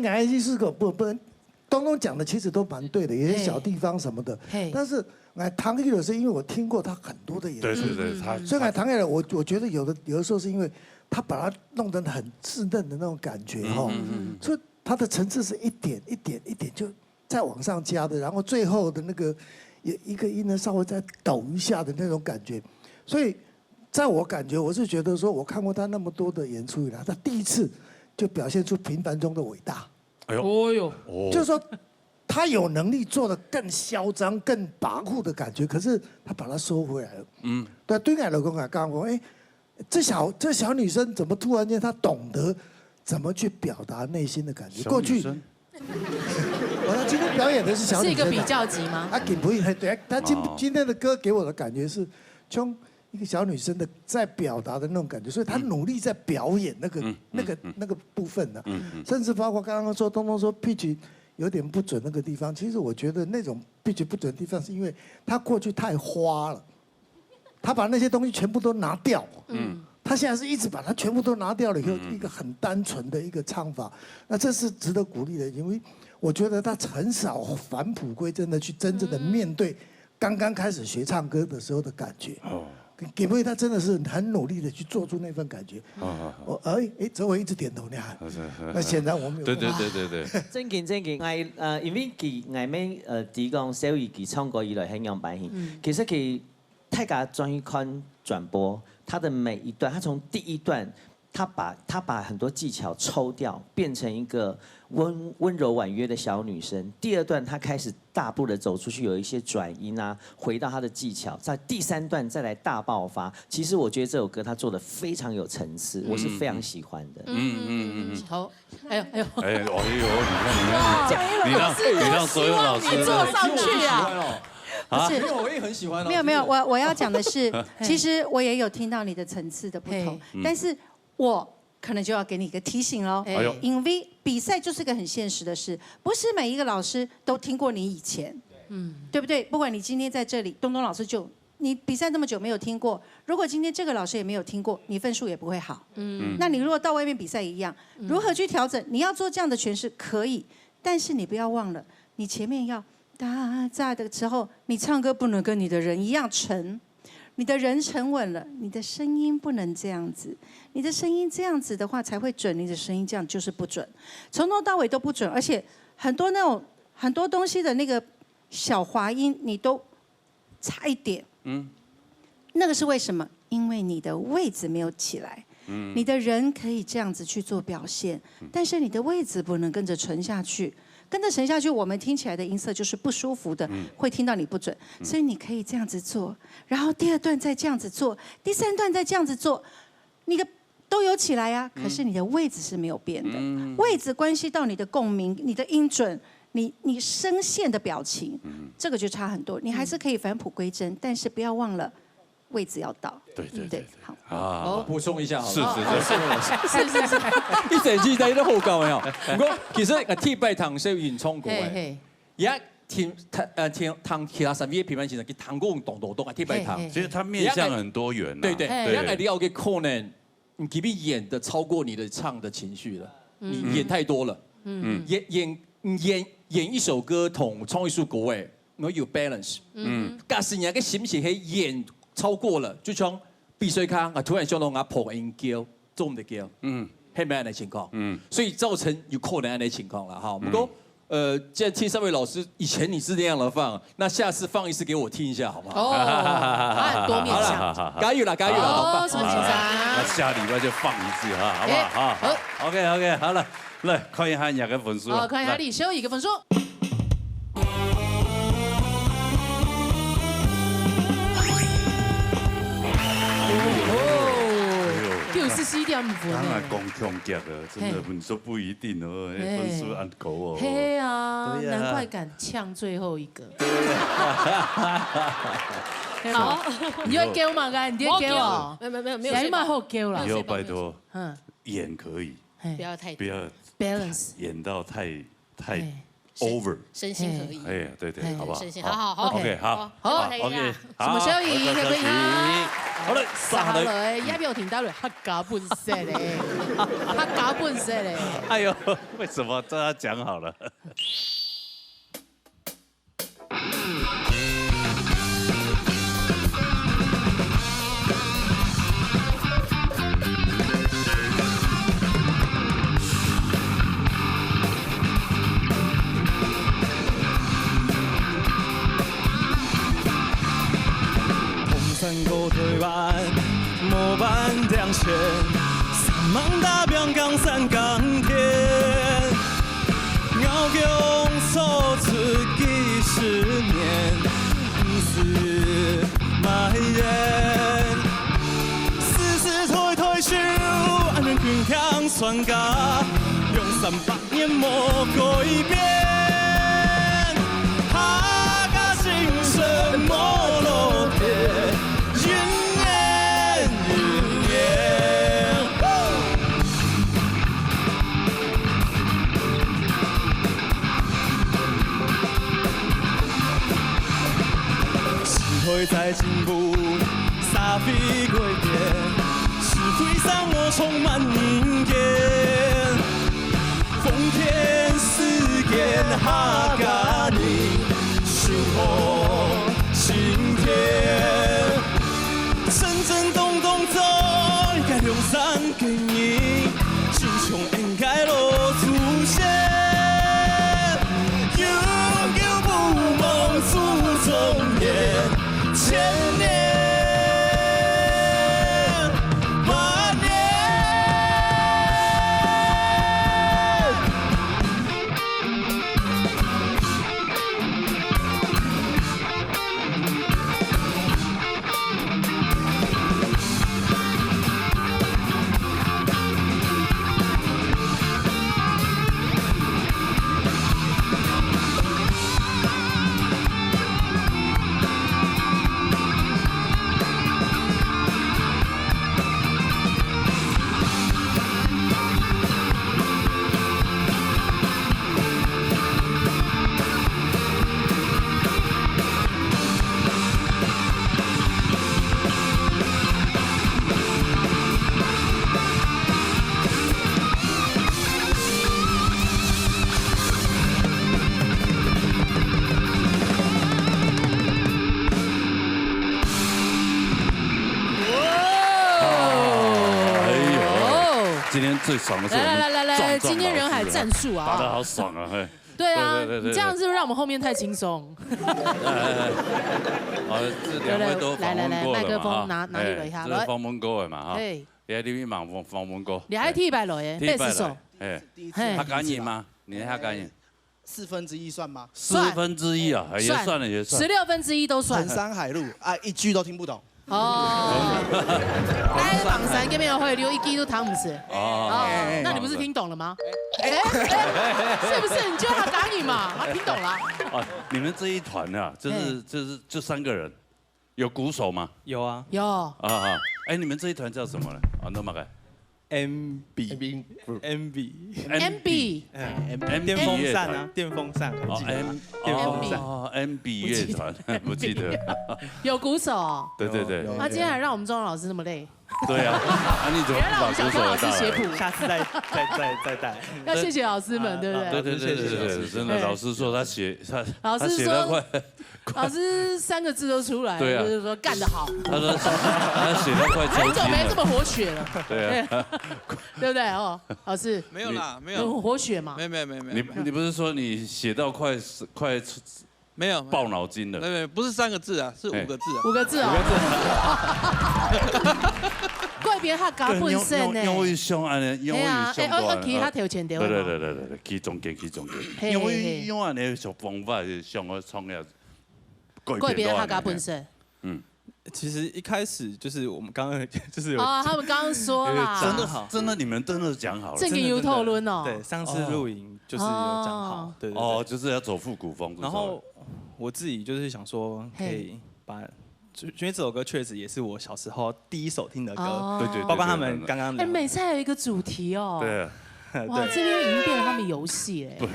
东东讲的其实都蛮对的，有些小地方什么的。但是，哎，唐一的是因为我听过他很多的演出，对对对，他所以，哎，唐一的，我我觉得有的有的时候是因为他把它弄得很稚嫩的那种感觉哈，所以他的层次是一点一点一点就在往上加的，然后最后的那个也一个音呢稍微再抖一下的那种感觉。所以在我感觉，我是觉得说，我看过他那么多的演出以来，他第一次就表现出平凡中的伟大。哎呦，哦哟，哦，就是说，他有能力做得更嚣张、更跋扈的感觉，可是他把它收回来了。嗯，对，对我来讲啊，刚刚我哎，这小这小女生怎么突然间她懂得怎么去表达内心的感觉？过去小女生我要今天表演的是小女生啊，是一个比较级吗？啊，给不应，对，她今哦今天的歌给我的感觉是从一个小女生的在表达的那种感觉，所以她努力在表演那个嗯那个嗯那个部分呢，嗯嗯甚至包括刚刚说东东说 pitch 有点不准那个地方，其实我觉得那种 pitch 不准的地方是因为她过去太花了，她把那些东西全部都拿掉，嗯她现在是一直把它全部都拿掉了以后，一个很单纯的一个唱法，那这是值得鼓励的，因为我觉得她很少返璞归真的去真正的面对刚刚开始学唱歌的时候的感觉。哦，给妹她真的是很努力的去做出那份感觉。好好好，哦，哎哎，哲伟一直点头呢，好是那显然我们有对对话对对对，正經正經，𠊎呃，因為佢𠊎們呃，提講小雨佢唱歌以來很樣般形，其實佢大家轉去看轉播，他的每一段，他從第一段，他把他把很多技巧抽掉，變成一個溫溫柔婉約的小女生。第二段，他開始大步的走出去，有一些轉音啊，回到他的技巧，在第三段再來大爆發。其實我覺得這首歌他做的非常有層次，我是非常喜歡的。嗯嗯嗯好，哎呦哎呦，嗯，哎，哎呦，你看你看，你让你让所有老师你坐上去啊。啊不是没有，我也很喜欢哦。没有没有，真的我我要讲的是，其实我也有听到你的层次的不同嘿，但是我可能就要给你一个提醒喽，哎哎呦因为比赛就是个很现实的事，不是每一个老师都听过你以前，嗯，对不对？不管你今天在这里，东东老师就你比赛那么久没有听过，如果今天这个老师也没有听过，你分数也不会好。嗯，那你如果到外面比赛一样，如何去调整？你要做这样的诠释可以，但是你不要忘了，你前面要哒哒的时候，你唱歌不能跟你的人一样沉，你的人沉稳了，你的声音不能这样子，你的声音这样子的话才会准，你的声音这样就是不准，从头到尾都不准，而且很多那种很多东西的那个小滑音你都差一点，嗯，那个是为什么？因为你的位置没有起来，嗯，你的人可以这样子去做表现，但是你的位置不能跟着沉下去。跟着沉下去，我们听起来的音色就是不舒服的，会听到你不准，所以你可以这样子做，然后第二段再这样子做，第三段再这样子做，你的都有起来啊，可是你的位置是没有变的，位置关系到你的共鸣、你的音准、你你声线的表情，这个就差很多。你还是可以返璞归真，但是不要忘了位置要到。对对对对对，好。啊，补充一下好了。是是是，是是是，一整季大家都好搞没有？不过其实呃，第八堂是原创歌诶，嘿嘿，也听他呃听听其他三位评判先生，佢听过咚咚咚啊，第八堂嘿。嘿其实他面向很多元啊，对对，哎也个了解可能你给你演的超过你的唱的情绪了，你演太多了，嗯，演演演演一首歌同唱一首歌诶，然后有 balance，嗯，假使你个心情系演超过了，就像比赛卡，我突然想到我破音叫，做毋得叫，嗯，系咪安尼情况？嗯，所以造成有可能安尼情况了哈。不过。呃，既然听三位老师，以前你是那样的放，那下次放一次给我听一下好不好？哦，他很多面向。好了，加油啦，加油啦，好哦，吧？什么紧张？那下礼拜就放一次哈，好不好？哎好好，OK OK，好了，来看一下你个分数啊，哦，看一下来李修一个分数。哦，九十四点五分当然呢。讲强极了，真的嘿你说不一定哦，嘿分数按高哦。嘿啊，对呀难怪敢抢最后一个。好，你要给我嘛，该你要给我，没有没有没有没有谁嘛好给啦以。后拜托嗯，演可以，嘿不要太不要，balance，演到太太嘿 over。身心合一，哎呀，对对，嘿好不好？身心好好好 OK，好，好，OK，什么时候赢？好，可不可以啊？好了，上来。好了，要不要听到了？他搞不是嘞，他搞不是嘞。哎呦，为什么这样讲好了？个台灣模範良田，三萬大兵江山扛天，咬共所出幾十年，毋使埋怨。世世代代守，安全勤強全家，兩三百 年無改變，客家精神無落跌，永遠永遠。時代在進步，社會改變，社會生活充滿人間。 奉獻時間客家人，守護今天。陣陣動動在該龍山根影，就像恩个老祖先，永久不忘祖宗言。 千年萬年。哎呦，今天最爽的是我们来来来来来，壮壮今天人海老师啊，战术啊。打得好爽啊，嘿。对啊，对对对对你这样子让我们后面太轻松。哎哎哎，好，这两位都访问过了嘛，对不对？来来来来，哈。麦克风拿，拿你了一下，哎，这是访问过的嘛，哈。来。哎，你们访问，访问过。你还第一擺來耶，第一擺來，貝斯手。哎，第一次。嘿。客家人嗎？你是客家人？四分之一算嗎？四分之一啊，也算了，也算。十六分之一都算。横山海路啊，一句都听不懂。哦。哎，榜三见面会，留一句都听毋識。哦。哦，哎哎哎，那你不是听懂了吗？哎，哎，是不是？你就要打你嘛，啊，听懂了。哦，你们这一团啊，就是，嘿。就是，就三个人，有鼓手吗？有啊。有。啊，啊，哎，你们这一团叫什么呢？啊，那么个。 M B。M B。M B。M B。哎，M B。电风扇啊，电风扇，哦，记得吗？M，电风扇。哦，M B乐团，不记得。有鼓手哦。对对对。有，有。那今天还让我们钟老师那么累。对啊，啊，你怎么不把鼓手也带来？别让我们小钟老师写谱。下次再，再，再，再带。要谢谢老师们，啊，对不对？啊，对对对对对，老师谢谢，老师。真的，哎。老师说他写，他，老师说，他写得快。 老师三个字都出来，对啊。就是说干得好。他说，他写到快抽筋了。很久没这么活血了。对啊。对不对？哦，老师。没有啦，没有。有活血嘛？没有，没有，没有，没有，你，没有。你不是说你写到快，快，没有，没有。爆脑筋了？没有，没有，不是三个字啊，是五个字啊。五个字哦。个别客家本身呢。对，因为，因为，因为像恁呢，因为像个，哎，哎，哎，其他条件对吧？对对对对对，其中间，其中间。嘿，因为，嘿，嘿。因为恁呢，小方法是想要创业 改变个客家本色。嗯。其实一开始就是我们刚刚就是有哦，他们刚刚说啦。真的，真的，你们真的讲好了。正经有讨论哦。对，上次录影就是有讲好，哦。对，对，对。哦，就是要走复古风，然后我自己就是想说，可以把，嘿。就，因为这首歌确实也是我小时候第一首听的歌，哦。对，对，对，包括他们刚刚聊的。哎，每次还有一个主题哦。对。 哇，对。这边已经变成他们游戏了耶。对。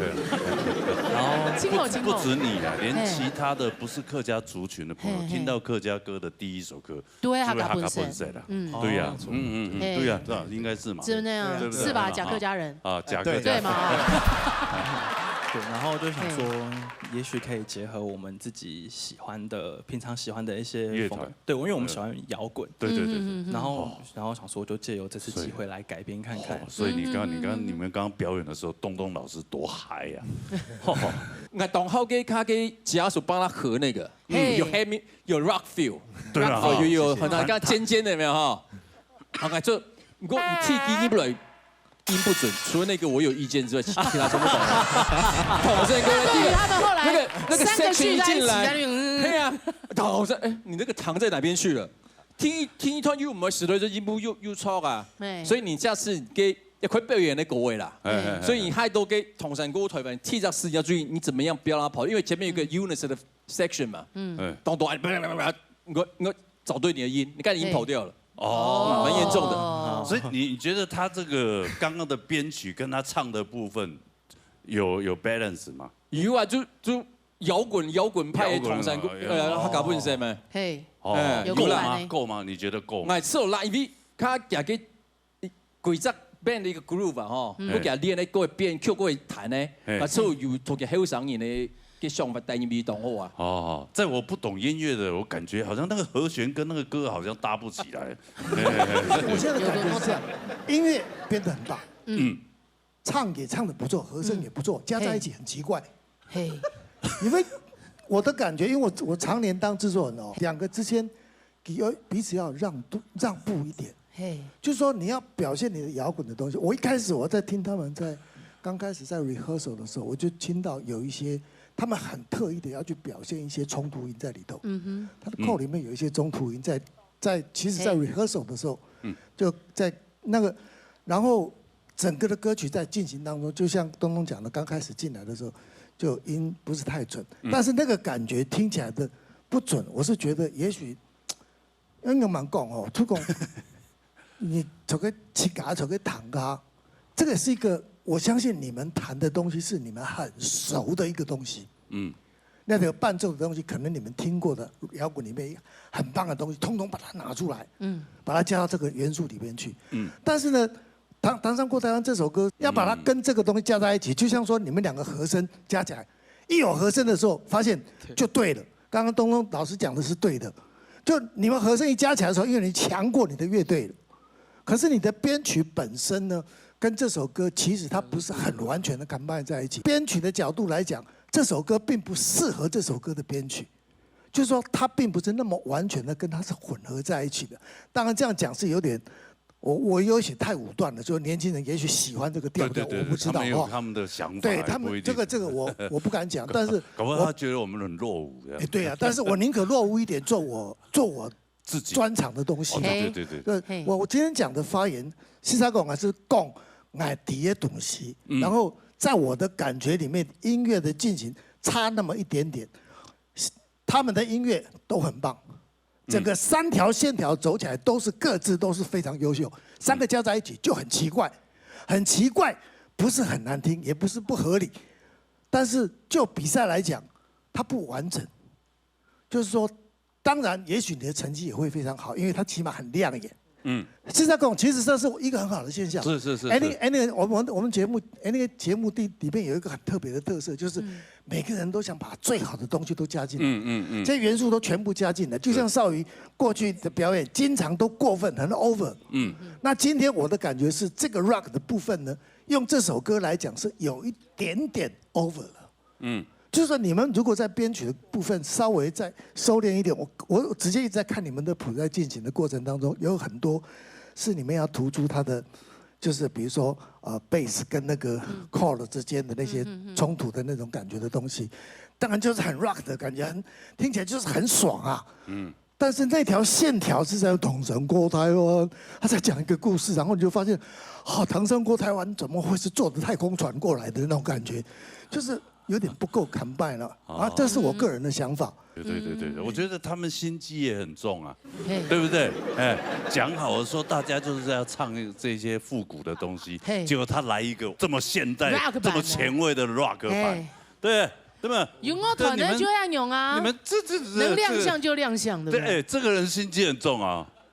然后不，清口，清口。不止你啦，连其他的不是客家族群的朋友，嘿，嘿。听到客家歌的第一首歌，都会客家本色。就会客家本色啦。嗯。对呀，哦，嗯，嗯，嗯，嘿。对呀，对啊，应该是嘛。真的啊，对不对？是吧？啊，假客家人。啊，假客家人。对。对嘛？对，然后就想说，也许可以结合我们自己喜欢的、平常喜欢的一些风格。乐团对，因为我们喜欢摇滚，对对对对，嗯然后然后想说就借由这次机会来改编看看哦。所以你刚刚你刚刚你们刚刚表演的时候，东东老师多嗨呀！我当好个他给吉他手帮他合那个，嘿有 heavy 有 rock feel，对啊哦有有很难，刚尖尖的有没有哈？好，看这我你踢第一不来。音不准，除了那个我有意见之外，其其他全部懂。统神哥那对于他们后来那个那个三个 section 聚在一起，一进来，他就嗯对啊，统神哎，你那个糖在哪边去了？听一听一段又没死的，这音部又又错啊，哎所以你下次给要快表演的各位啦，哎哎哎所以你还多给统神哥台湾踢着四要注意你怎么样不要让他跑，因为前面有个 unison 的 section 嘛，哎，咚咚，我我找对你的音，你看你音跑掉了，哦，蛮严重的。哦所以你你觉得他这个刚刚的编曲跟他唱的部分有有 balance 吗？有啊，就就摇滚摇滚派的统神哥，摇滚啊呃，他搞不成嘛。嘿，哦，哎够有够难欸？吗够吗？你觉得够吗？买次啦，因为他讲个规则 band 的一个 groove 啊，吼，嗯我给他练的，各位编曲，各位弹呢，嘿把所有同个后生人的个想法带入去当好啊。哦，在我不懂音乐的，我感觉好像那个和弦跟那个歌好像搭不起来。我现在的感觉是这样，音乐编得很棒，嗯，唱也唱得不错，和声也不错，加在一起很奇怪。嘿，因为我的感觉，因为我我常年当制作人哦，两个之间要彼此要让步让步一点，嘿，就是说你要表现你的摇滚的东西。我一开始我在听他们在刚开始在 rehearsal 的时候，我就听到有一些他们很特意的要去表现一些冲突音在里头。嗯哼，他的 chord 里面有一些冲突音在在其实在嘿 rehearsal 的时候，就在那个，然后整个的歌曲在进行当中，就像东东讲的，刚开始进来的时候，就音不是太准，但是那个感觉听起来的不准，我是觉得也许，应该蛮讲哦，突讲，你这个起嘎，这个弹嘎，这个是一个我相信你们弹的东西是你们很熟的一个东西，嗯，那个伴奏的东西，可能你们听过的摇滚里面很棒的东西，通通把它拿出来，嗯，把它加到这个元素里面去。嗯但是呢，唐唐山过台湾这首歌要把它跟这个东西加在一起，就像说你们两个和声加起来，一有和声的时候，发现就对了。刚刚东东老师讲的是对的，就你们和声一加起来的时候，因为你强过你的乐队了，可是你的编曲本身呢，跟这首歌其实它不是很完全的 combine 在一起。编曲的角度来讲，这首歌并不适合这首歌的编曲，就是说它并不是那么完全的跟它是混合在一起的。当然这样讲是有点，我我有些太武断了，就年轻人也许喜欢这个调调，对对对，我不知道他们有哈。他们的想法，对他们也不一定这个这个我我不敢讲，但是搞不好他觉得我们很落伍这样哎。对啊，但是我宁可落伍一点，做我做我自己专长的东西。哦，对对对对，对嘿我我今天讲的发言，实在讲还是讲我知的东西，嗯然后在我的感觉里面，音乐的进行差那么一点点，他们的音乐都很棒，整个三条线条走起来都是各自都是非常优秀，三个加在一起就很奇怪，很奇怪，不是很难听，也不是不合理，但是就比赛来讲，它不完整，就是说，当然也许你的成绩也会非常好，因为它起码很亮眼。嗯，现在讲，其实这是一个很好的现象。是是是 any 是， any 我们我们节目 any 节目里里面有一个很特别的特色，就是每个人都想把最好的东西都加进来，嗯嗯嗯，这些元素都全部加进来，就像少宇过去的表演，经常都过分，很 over。嗯，那今天我的感觉是，这个 rock 的部分呢，用这首歌来讲是有一点点 over 了。嗯，就是说，你们如果在编曲的部分稍微再收敛一点，我我直接一直在看你们的谱，在进行的过程当中，有很多是你们要突出它的，就是比如说呃 bass 跟那个 chord 之间的那些冲突的那种感觉的东西，当然就是很 rock 的感觉，很听起来就是很爽啊。嗯，但是那条线条是在同神过台湾，他在讲一个故事，然后你就发现，哦，唐山过台湾怎么会是坐着太空船过来的那种感觉，就是有点不够 combine 了啊。这是我个人的想法。对对对对对，我觉得他们心机也很重啊，嘿，对不对？哎，讲好了说大家就是要唱这些复古的东西，嘿结果他来一个这么现代、 rock 版的这么前卫的 rock 版嘿，对对吧？有我团的就要用啊，你们这这这能亮相就亮相，对不对？对，哎，这个人心机很重啊。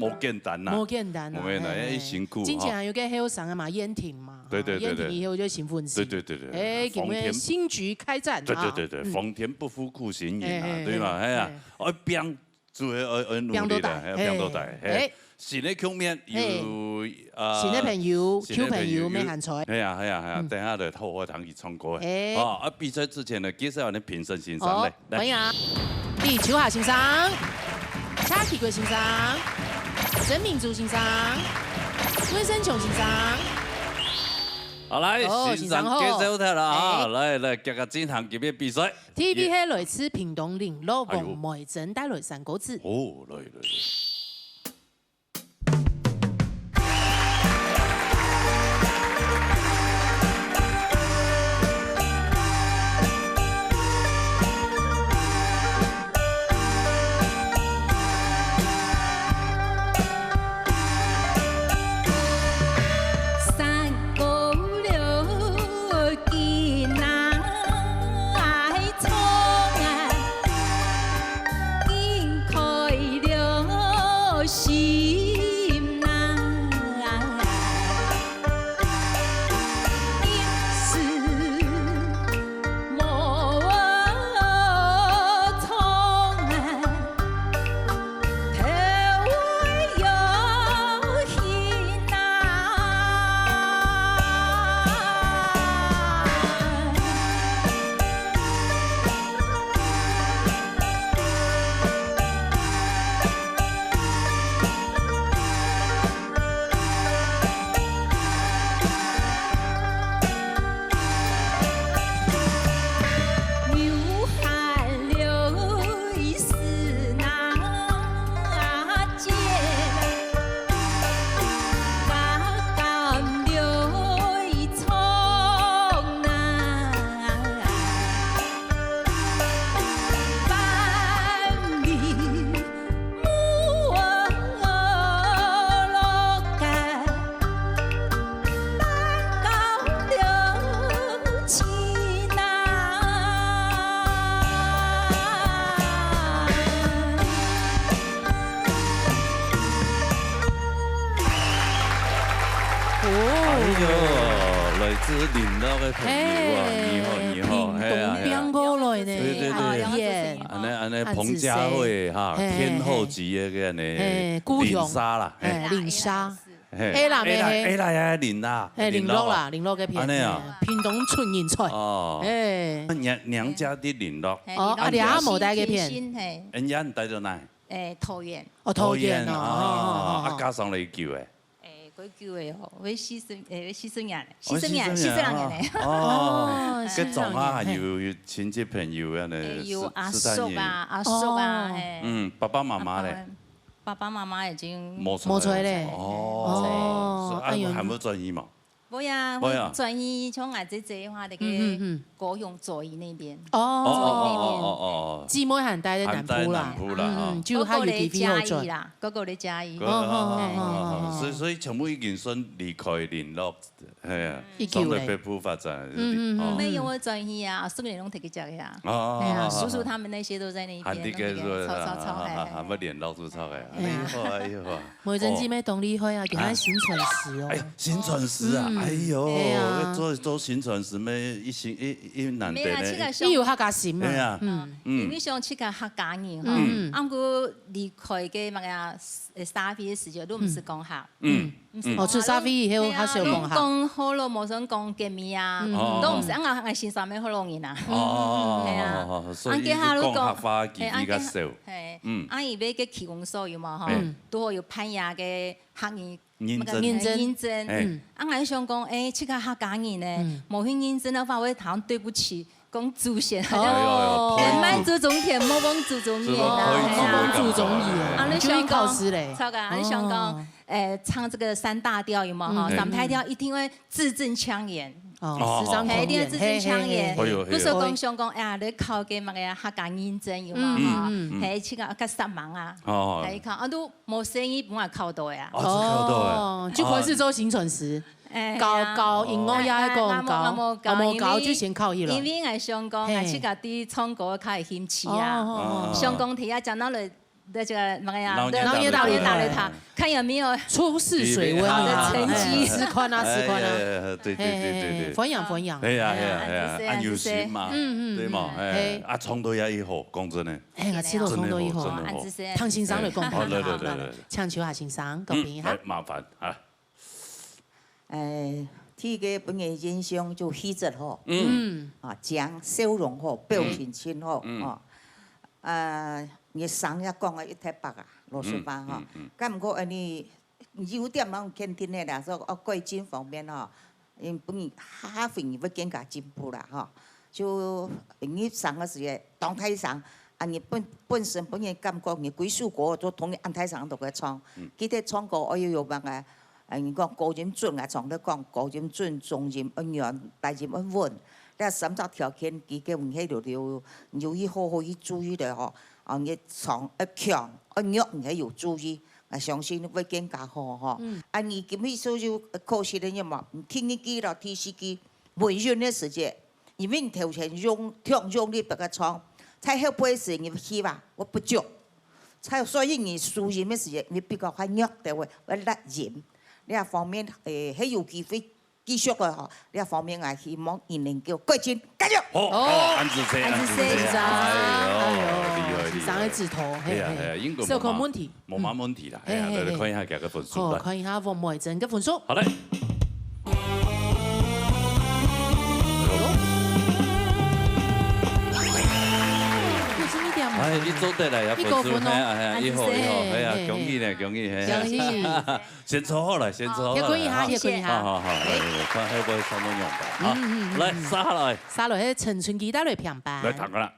無簡單吶。無簡單啊，無簡單，嘿。哎，辛苦哈。之前還有个後生个嘛，燕婷嘛，對對對對。燕婷以後就新粉絲。對對對對。哎，今晡日新局開戰哈。對對對對，嗯。皇天不負苦心人啊，哎，哎，對吧？哎，哎呀，哎。愛拚，就愛，愛，愛努力啦，拚到底，嘿，拚到底，嘿。哎。新个局面有，嘿。啊，新个朋友，新个朋友，舊朋友，無閒吹。哎呀，哎呀，哎呀，嗯。等下來好好聽佢唱歌。哎。哦，啊，比賽之前呢，介紹下評審先生，哦，來，來。歡迎啊。 李秋霞先生、謝啟國先生、曾明珠先生、溫生瓊先生。好，來，哦，先生，先生好。介紹忒了啊，哎。來，來，遽遽進行今日比賽。第一題係來自屏東麟洛，哎喲。黃梅珍帶來三個字。哦，來，來，來。 三姑六斤啊，愛衝哦，來自麟洛个朋友啊，嘿，你好，你好，屏東，嘿啊，嘿啊。拚過來呢，對，對，對。阿燕。恁呢，恁呢，彭佳慧哈，嘿，嘿。天后級个恁呢，嘿，故鄉。林莎啦，嘿。嘿，林莎。嘿，嘿啦，嘿啦，嘿。嘿啦，嘿，麟洛，嘿，麟洛啦，麟洛个片，恁呢啊。嘿，屏東出人才。哦。嘿。那娘，娘家在麟洛。嘿，哦，啊，你阿姆戴个片。天心，嘿。人家你戴到哪？誒，桃園。哦，桃園哦，桃園啊，哦，哦，哦。啊，加上來救誒。 誒，幾久个哦，會四十，誒，會四十年咧，哦，四十年，四十年咧。四十年啊，哦，哦，該總下還有，四十年。有親戚朋友恁呢，誒，有阿叔啊，是，是，阿叔啊，哦。嘿。嗯，爸爸媽媽咧？爸爸，爸爸媽媽已經無在了。無在咧。哦，哦，是，啊，哎喲。還無轉去嘛？無呀，無呀。會轉去，像𠊎姐姐个話，那個嗯，嗯，嗯。高雄左營那邊。哦。哦，哦，哦，哦，哦。姊妹還戴在南部啦。還戴南部啦，嗯，嗯，哈。就較有機會好轉。哥哥在嘉義啦，哥哥在嘉義。哥哥，哦，哦，哦，哦，哦。所以，所以全部已經算離開麟洛，係啊，已久咧。上到北部發展，嗯，嗯，嗯，哦。嗯。沒有，𠊎轉去啊，順便攏提去食个啊。哦，哦，哎呀，哦，哦，叔叔他們那些都在那邊，還在該，那邊，對啊，吵，吵，吵，哎，哎，哎。還，還，還，還聯絡就吵个啊，哎呀。哎喲，哎喲。 梅珍姊妹當厲害啊，佢還行船師哦。哎，行船師啊，嗯。哎喲，哎呀。做，做行船師咩，一心，一，一難得呢。沒有啊，這個想法。佢有客家心嘛。哎呀，嗯。嗯。因為像這個客家人哈，嗯。啊，毋過離開个那個，呃，社會个時節，都毋係講客。嗯。毋係講客。哦，出社會以後，對啊，較少講客。你講學老，無算講見面啊，嗯。都毋係，哦。啊，𠊎，𠊎先生乜學老人啊。哦，對啊。哦，哦，哦，所以啊，佢下都講，講客話機會較少。嘿，啊，佢下，嘿，嗯。啊，佢買个氣功所有嘛，吼，嗯。都會有辦理个 客語認證。那個認證。認證。哎。嗯。啊，𠊎想講，哎，這個客家人呢，嗯。無去認證个話，會好像對不起，講祖先，好像，哦。哎喲，哎喲，哎，莫祖宗田，莫忘祖宗言啊，祖宗，哎呀。莫忘祖宗言，啊，你想講，就去考試咧。超過，你想講，哦。哎，唱這個三大調有沒有哈？嗯。三大調一定會字正腔圓。哦，哦，字正腔圓，嘿，一定要字正腔圓。嘿，嘿，嘿。哎喲，哎喲。不是講想講，哎呀，你考个那個客家認證有沒有哈？嗯，嗯，嗯。嘿，這個較煞猛啊。哦。嘿，考，啊，都 無生意，本來考到个啊。哦，只考到个。哦，就開始做行船師。哎，搞，係啊。搞音樂也係講搞，哎，哎，哎，無，無搞，哦，無搞，因為，就先考去了。因為𠊎想講，嘿。𠊎自家對唱歌較有興趣啊。哦，哦，哦，哦。想講，提下講到了，在這個，那個呀，鬧熱鬧熱鬧熱鬧熱鬧熱鬧，看有沒有出試水溫啊，好的成績。哎，試看啊，試看啊。哎，哎，哎，對，對，對，對，對。嘿，嘿，嘿，分享，分享。哎呀，哎呀，哎呀，哎呀，恁有心嘛，恁有心。嗯，嗯，對嘛，嗯，哎，嘿。啊，唱到也以後，講真的。 哎，𠊎試著唱到以後啊，真的好，真的好。恁仔細，唐先生來講，好，來，來，來，來，來。請秋霞先生講一下。嗯，來，麻煩啊。哎，第一個分人印象就氣質好，嗯。嗯。啊，講笑容好，表情真好，嗯。啊。啊，你聲也講个一垤白啊，老實話哈。嗯，嗯，嗯。該毋過，呃，你 優點攏肯定个啦，所以哦，個性方面吼，因為本人下回你會更加進步啦吼。就你聲个時節當大聲，啊，你本，本身本人感覺你歸首歌都同你恁大聲都會唱。嗯。記得唱歌愛有，有麼个，啊，你講高音準啊，常在講高音準、中音愛軟、低音愛穩。這三隻條件，佢个運氣就，就，你就好好去注意个吼。啊，你唱愛強，愛弱，你愛有注意。 啊，相信會更加好吼。嗯。啊，你今日所有可惜个願望，第二句到第四句，尾韻个時節，因為你頭前用，忒用力把它唱，在後背時你氣吧，我不足。在，所以你收音个時節，你比較較弱个，會，會落音。這方面，誒，還有機會 繼續个吼，這方面啊，希望你能夠改進，加油！好，哦，好，恁仔細，恁仔細，恁仔細，哎喲，哎喲，厲害，厲害。先生个指頭，嘿，哎呀，嘿。哎呀，應該無麼，小可問題。無麼問題啦，嗯。哎呀，嘿，嘿，來，來看一下佢个分數，嘿。好，來。看一下黃梅珍个分數。好嘞。六十二點五。哎，你做得來呀，一高分哦。分數，哎呀，哎呀，一好，一好，哎呀，嘿，嘿，恭喜呢，恭喜，嘿。恭喜。 先坐好來，先坐好來，好，歇睏一下，哈。歇睏一下。好，好，好，來，哎。來，看後背唱到仰般啊。嗯，嗯，嗯。來，續下來。續下來，係陳春枝帶來平板。來，聽个啦。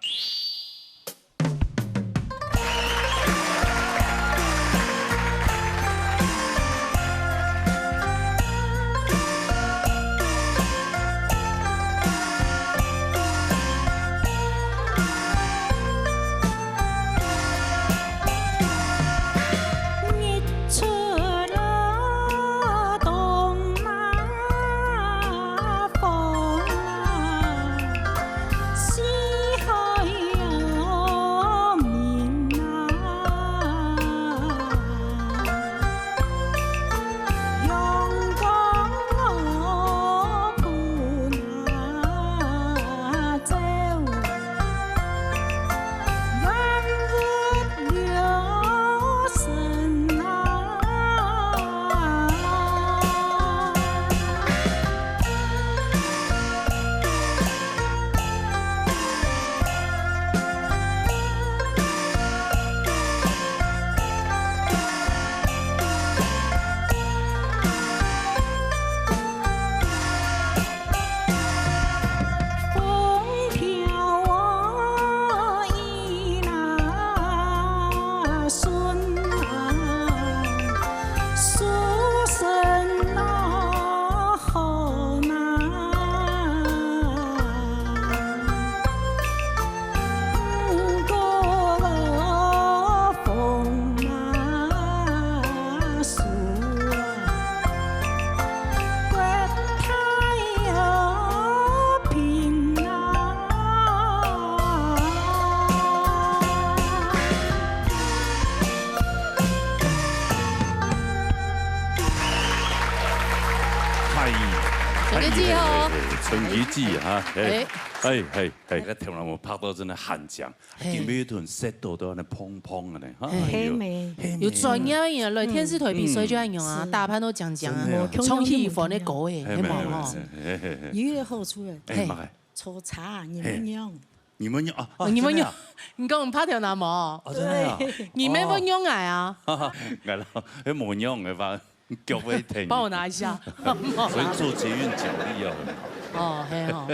很奇迹哈，哎，哎，哎，哎，个天哪，我拍到真的很强，嘿。今日一顿set到都安尼砰砰的呢，哈，嘿。哎呦，黑莓。黑莓。有專業个人來電視台比賽就恁樣啊，嗯。打扮到靚靚啊，真的啊。唱喜歡的歌誒，嘿，係無吼？嘿，嘿，嘿，嘿。一月後出的。哎，嘿。媽呀。抽查，你們用。嘿。你們用啊，啊，哦，你們用，真的啊？你講拍條男模？哦，真的啊？對。你們不用矮啊？哦。哈哈，哎，那，哎，無用的吧？ 腳會疼。幫我拿一下。所以坐捷運腳力要很好。哦，嘿哦。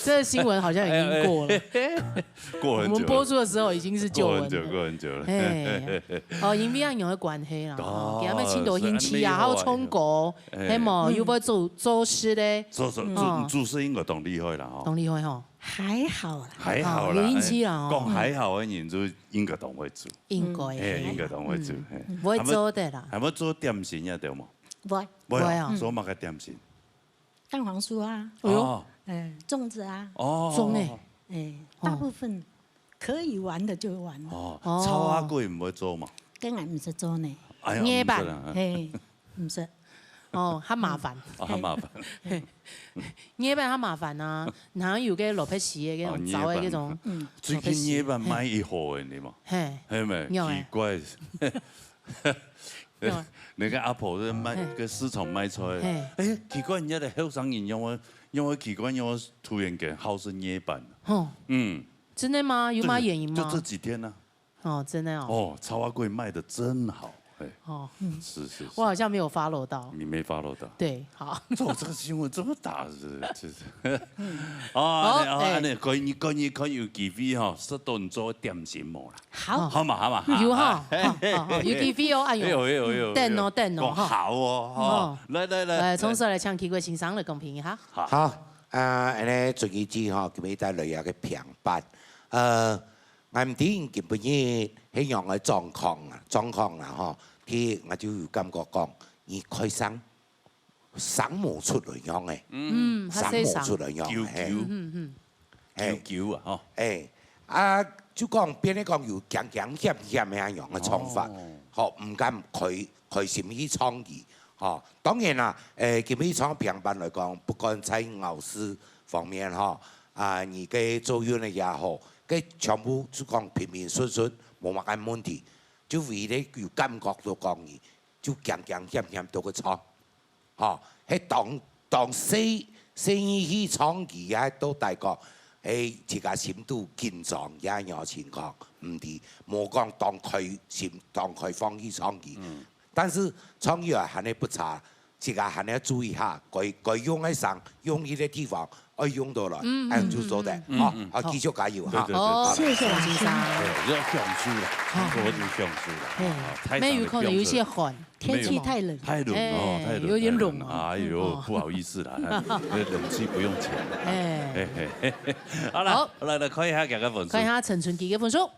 這個新聞好像已經過了。哎，哎，哎，過很久了。我們播出的時候已經是舊聞了。過很久，過很久了。嘿，哦，因為恁樣个關係啦，哦，吼，佢們盡多興趣啊，所以恁厲害。還有唱歌，哎。嘿無，嗯。又會做，做事咧。做，做，做，哦。做事應該當厲害啦，吼。當厲害吼。還好啦。還好啦，哦，有興趣啦，哎，哦。講還好的人就 應該當會做。應該的。嘿，應該當會做，嗯。嘿。嗯，會做得啦。還無，還無做點心也對無？會。會啊。嗯。做麼个點心？蛋黃酥啊。哎喲。哦。哎，粽子啊。哦。粽誒。哎，哦。大部分可以玩的就玩了。哦，哦。草仔粿毋會做嗎？當然毋識做呢。哎呀，捏板。毋識啦。嘿。 毋識。哦，較麻煩。哦，較麻煩。嘿。捏板較麻煩啊，然後有个蘿蔔絲的那種，哦，捏板。燥的那種，嗯。最近捏板賣一盒的，你嘛？嘿。嘿咩？有欸。奇怪。有欸。那個阿婆在賣，嘿。跟市場賣菜。嘿。哎，奇怪，人家的後生人仰會，仰會奇怪，仰會突然間好食捏板。吼。嗯。真的嗎？有麼个原因嗎？就，就這幾天呢。 哦，真的哦。哦，草仔粿賣得真好，嘿。哦。是，是，是。我好像沒有follow到。你沒follow到。對，好。做這個新聞這麼大，是，是，是。哦，好，按呢，哦，哎。按呢，可以，可以，可以有機會吼，食到你做點心無啦？好。好嘛，好嘛，有哈，好，好，好，有機會哦，哎喲。哎喲，哎喲，哎喲，等哦，哎喲。等哦，講好哦，哈。哦。來，來，來，來，從頭來請奇怪先生來公平一下。好。好，啊，按呢，準備好吼，今日帶來一個平板，呃， 𠊎毋知你今晡日係仰个狀況啊，狀況啦吼。第一，𠊎就有感覺講，你開聲，聲無出來樣誒。嗯，嗯，較細聲。聲無出來樣，啾啾。嘿。嗯，嗯，嗯。嘿。啾啾啊，吼。誒，啊，就講變得講有驚驚險險个恁樣个唱法，哦。吼，毋敢開，開心去唱佢，吼。當然啦，誒，今日唱平板來講，不管在咬字方面，吼，啊，你个走韻个也好， 該全部就講平平順順，無麼个問題。就唯一有感覺到講你，就驚驚險險到去唱。吼，係當，當細，細義去唱佢啊，到底講，係自家心肚緊張也有情況，毋知，無講當開心、當開放去唱佢。嗯。但是唱起來還係不差， 自家還愛注意下，該，該用个聲，用力个地方愛用到來，嗯，恁樣就做得，嗯，嗯，吼，嗯，嗯，好，好。繼續加油哈。對，對，對，好，對。謝謝老師。謝謝先生。哎，要向上啦，哦。我就向上啦，嘿，啊，台長的標準。沒有可能有一些寒。沒有。天氣太冷。太冷哦，哎，太冷，有點冷哦。太冷了，哎喲，嗯，哦。不好意思啦，哎，冷氣不用錢。哎。嘿，嘿，嘿，嘿。好了，好。好，來，來看一下這個分數。看一下陳春基个分數。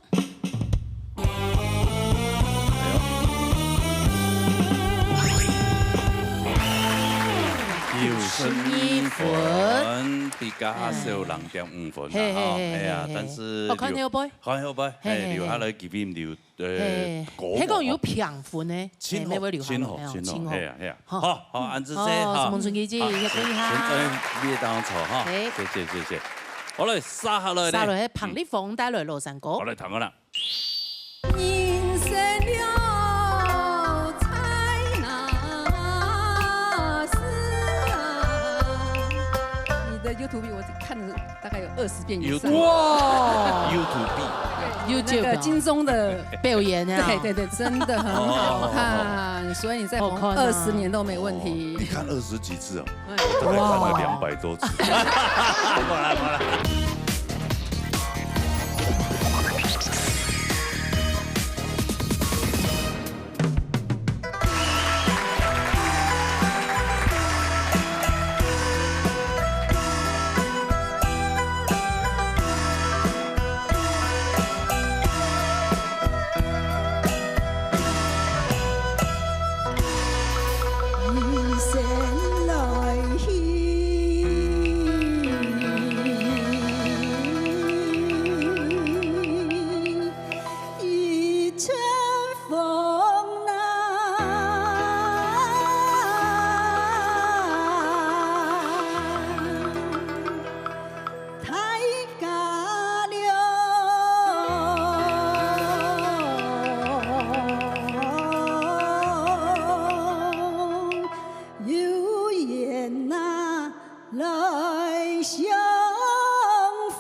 九十二分，比較少零點五分啦，嘿，嘿，吼，嘿，哎呀，嘿，嘿。但是哦，看後背。看後背，嘿，嘿，嘿，留下來機會留，呃，嘿，過無，該講有平分呢，真好，嘿，乜會留下來，真好，哎喲，真好，真好。嘿呀，嘿呀。好。好，好，恁仔細，哦，哈。陳春基姐，好，也可以哈。先，先在這當中坐哈。哎。謝謝，謝謝。好嘞，接下來呢？接下來，彭麗鳳帶來老山歌。好嘞，聽好了。 人生了在哪時啊？你的YouTube我看了大概有二十遍以上。YouTube。哇！YouTube。对，YouTube哦。那個金鐘的表演啊。对，对，对，真的很好看，哦。所以你再紅好看啊。二十年都没问题。哦，你看二十几次哦。哎。我大概看了哇。两百多次。好了，好了。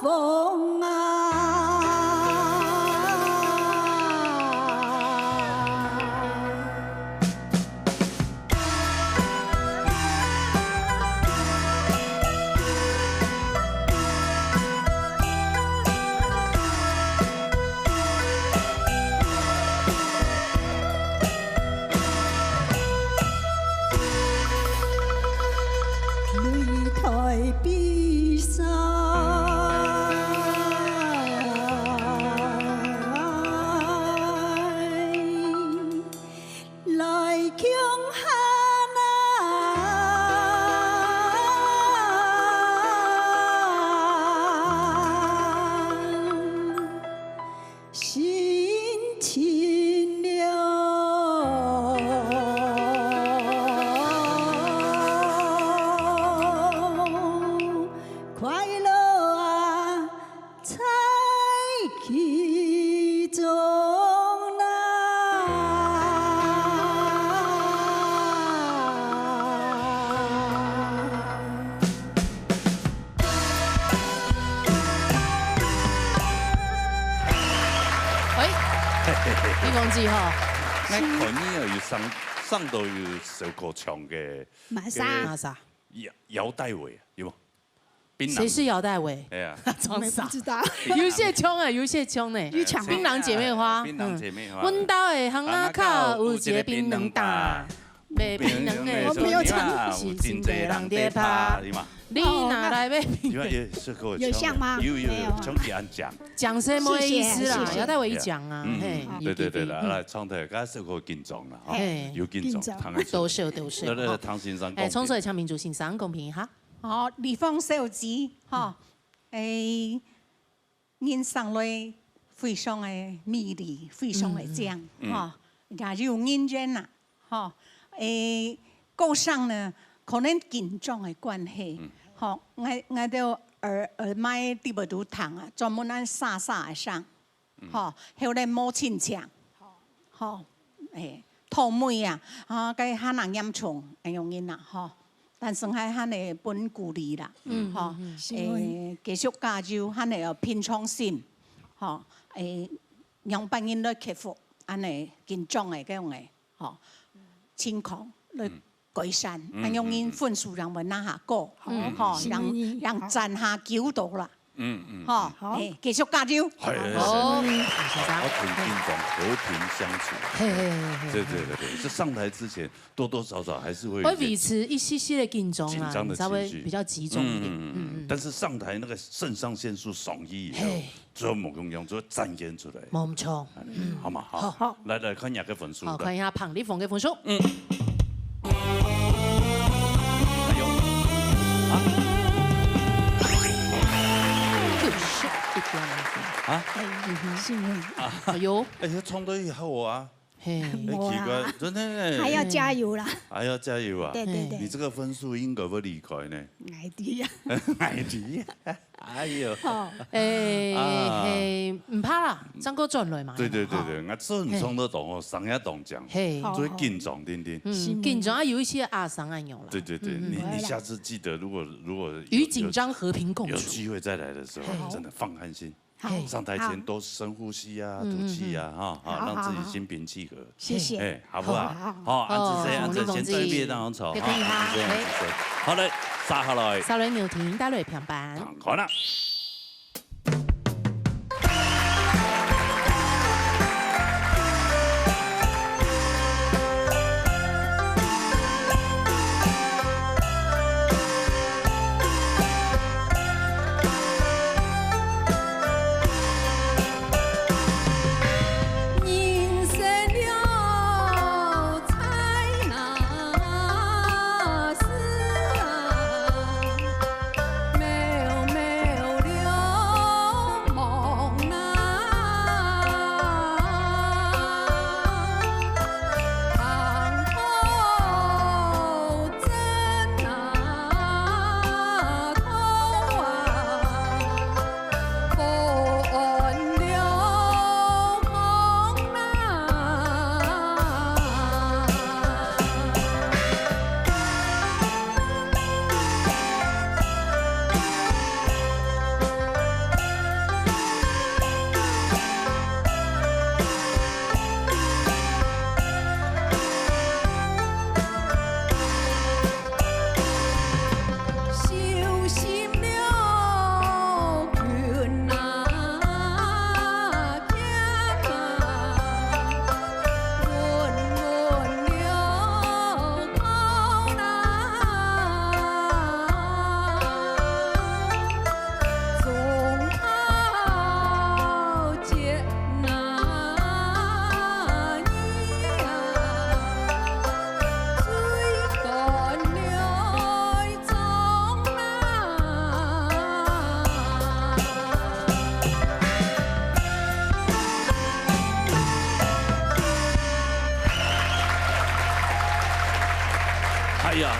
風啊。 擂台比賽，來共下啊！心情了，快樂啊，在其中啊。 喂，李光基哈，𠊎看你啊，有上，上到有小歌唱个，麼儕？麼儕？姚，姚大偉啊，有無？檳榔。誰是姚大偉？哎呀。裝啥？我也不知道。有些腔啊，有些腔呢。有腔。檳榔姐妹花，哎，檳榔姐妹花。嗯。阮兜个巷仔口有一个檳榔擔，賣檳榔个。我沒有唱。是真濟人咧拍，你嘛。 你拿來買。有啊，有，是跟我有像嗎？有，有，有，没有啊。像你恁講。講什麼意思啦？謝謝，謝謝。要帶我一講啊，嗯，嘿，嗯，对，对，对，来，来，唱的，刚才是有紧张了哈，嘿。有紧张，紧张。唐先生。都是，都是，来，来，来，哈。唐先生，哎，公平。从所有唱民族欣赏公平哈。好，李凤小姐，哈，哎， 人生來非常个美麗，非常个靚，嗯。吼，也有人緣啦，吼。誒，過生呢，可能緊張个關係，嗯。吼，𠊎，𠊎兜耳，耳麥裡背都聽啊，專門恁沙沙个聲，嗯。吼，後來無親像，吼，誒，透尾啊，啊，該還較嚴重，恁樣啦，吼。 但是還，還會分鼓勵啦，嗯，吼，嗯，嗯。誒，繼續加油，還會有平常心，吼，誒，仰般人來克服，恁樣緊張个該種个，吼，情況來改善，嗯，恁樣人分數人會拿較高，嗯，吼，嗯，讓，嗯。讓賺較久到啦。 嗯，嗯，吼，嗯。好。誒，繼續加油。係，係，係。好，嗯，謝謝。和平緊張，和平相處。嘿，嘿，嘿，嘿，對，對，對，對，這上台之前多多少少還是會有一些我維持一息息的緊張啊，緊張的情緒。你稍微比較集中一點。嗯，嗯，嗯，嗯。但是上台那個腎上腺素上去以後，嘿。就無共樣，就會展現出來。無錯。嗯。好嘛，好。好。好。來，來，看下个分數。好，看一下彭麗鳳个分數。嗯。 哎喲，啊？九十一點零分。啊？嗯哼。幸運。哎喲。哎，他唱得也好啊。嘿。哎，無啦。奇怪，真的呢。還要加油啦。還要加油啊。對，對，對。你這個分數應該會離開呢。矮啲啊。矮啲啊。 哎喲。好。誒，啊。嘿，毋怕啦，正過轉來嘛。對，對，對，對，啊，這種唱得動哦，嘿。聲也動講，嘿。所以緊張定定。嗯，是。緊張啊，有一些啊，聲恁樣啦。對，對，對，嗯，嗯。你，你下次記得，如果，如果有，與緊張和平共處。有機會再來的時候，嘿。真的放寬心。好。上台前多深呼吸啊，好。吐氣啊，嗯，嗯，嗯。哈，好，讓自己心平氣和。好，好。 謝謝。哎，好不好？好，好。好，恁仔細，哦，恁仔細，先對面當中，好，恁仔細，恁仔細。好，來，接下來。接下來，有請帶來評判。看看啦。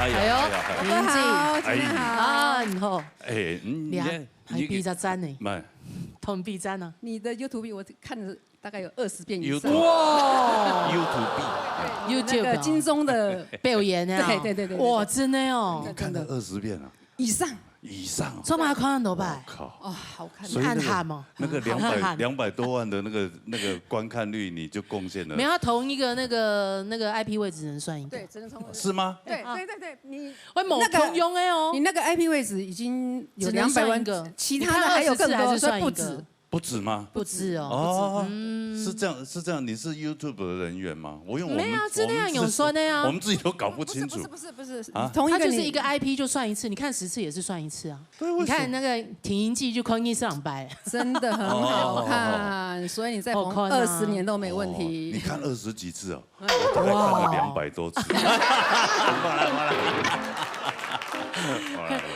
哎呦，哎呦，哎呦，哎呦，年纪好，今天好。哎，很好。哎，嗯，你看，你还比较赞呢。慢。同比赞呢？你的 YouTube 我看了大概有二十遍以上。YouTube，哇，YouTube，那个金钟的表演啊，对对对对对，哇，真的哦，真的看了二十遍啊，以上，以上，这么还看很多拜，靠，哦，好看，所以那个，看很好，那个两百两百多万的那个那个观看率，你就贡献了，没有，他同一个那个那个IP位置能算一个，对，只能从是吗？对对对对，你喂，某那个通用的哦。你那个 IP 位置已经有两百万，只能算一个，其他的还有更多，你看二十次还是算一个？所以不止。不止吗？不止哦，哦，不止，嗯。是这样，是这样，你是 YouTube 的人员吗？我因为我们没有啊，这样有算的啊。我们自己都搞不清楚。不是不是不是不是，啊？同一个你他就是一个IP就算一次，你看十次也是算一次啊。对，为什么？你看那个《体音记》就看一次两百，真的很好看，哦，所以你再捧好看啊。二十年都没问题。哦，你看二十几次哦。 我大概看了两百多次。好了好了，好了好了。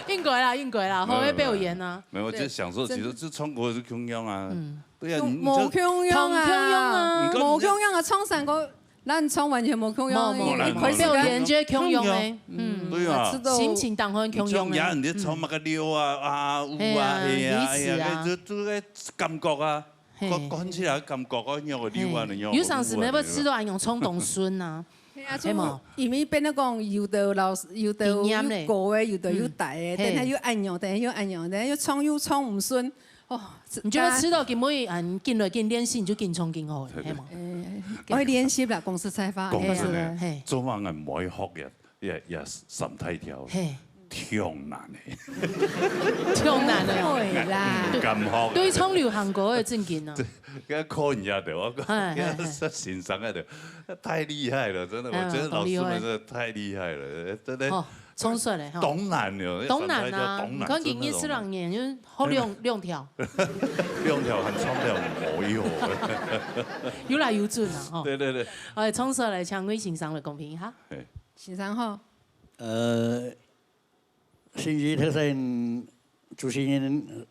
應該啦，應該啦，好，要表演啊。沒有，就想說，其實這中國是共樣啊。嗯，對啊，你就無共樣啊，同共樣啊，無共樣啊，唱山歌，咱唱完全無共樣，無無無，表演就共樣的，嗯，對啊，啊，這都心情當然共樣的，你唱呀，你在唱麼个六啊啊五啊，嘿，哎呀哎呀，你就就該感覺啊。 嘿。看，看起來感覺个樣个，你話你樣个，有當時你要試到恁樣衝動順啊，係無？因為變得講，有的老師，有的有高个，有的有低个，等下又恁樣，等下又恁樣，等下又唱又唱毋順，哦，你就會試到今晡日，啊，你緊來緊練習，你就緊唱緊好，係無？欸，愛練習啦，講實在話，講真个，嘿，做麼个毋愛學呀？ 也也三大調，嘿，忒難个，忒難个哦。會啦，毋敢學。對唱流行歌个正經啊。該考人家的，我講，哎哎哎，先生个的，太厲害了，真的，我覺得老師們真的太厲害了，真的。哦，衝出來哈。當難了，當難啊！三大調當難，你看今年十六年，就是好兩兩條，兩條還唱了無有。有啦有準啦哈。對對對。哎，衝出來，請魏先生來公平一下。嘿。 先生好。呃，甚至頭先主持人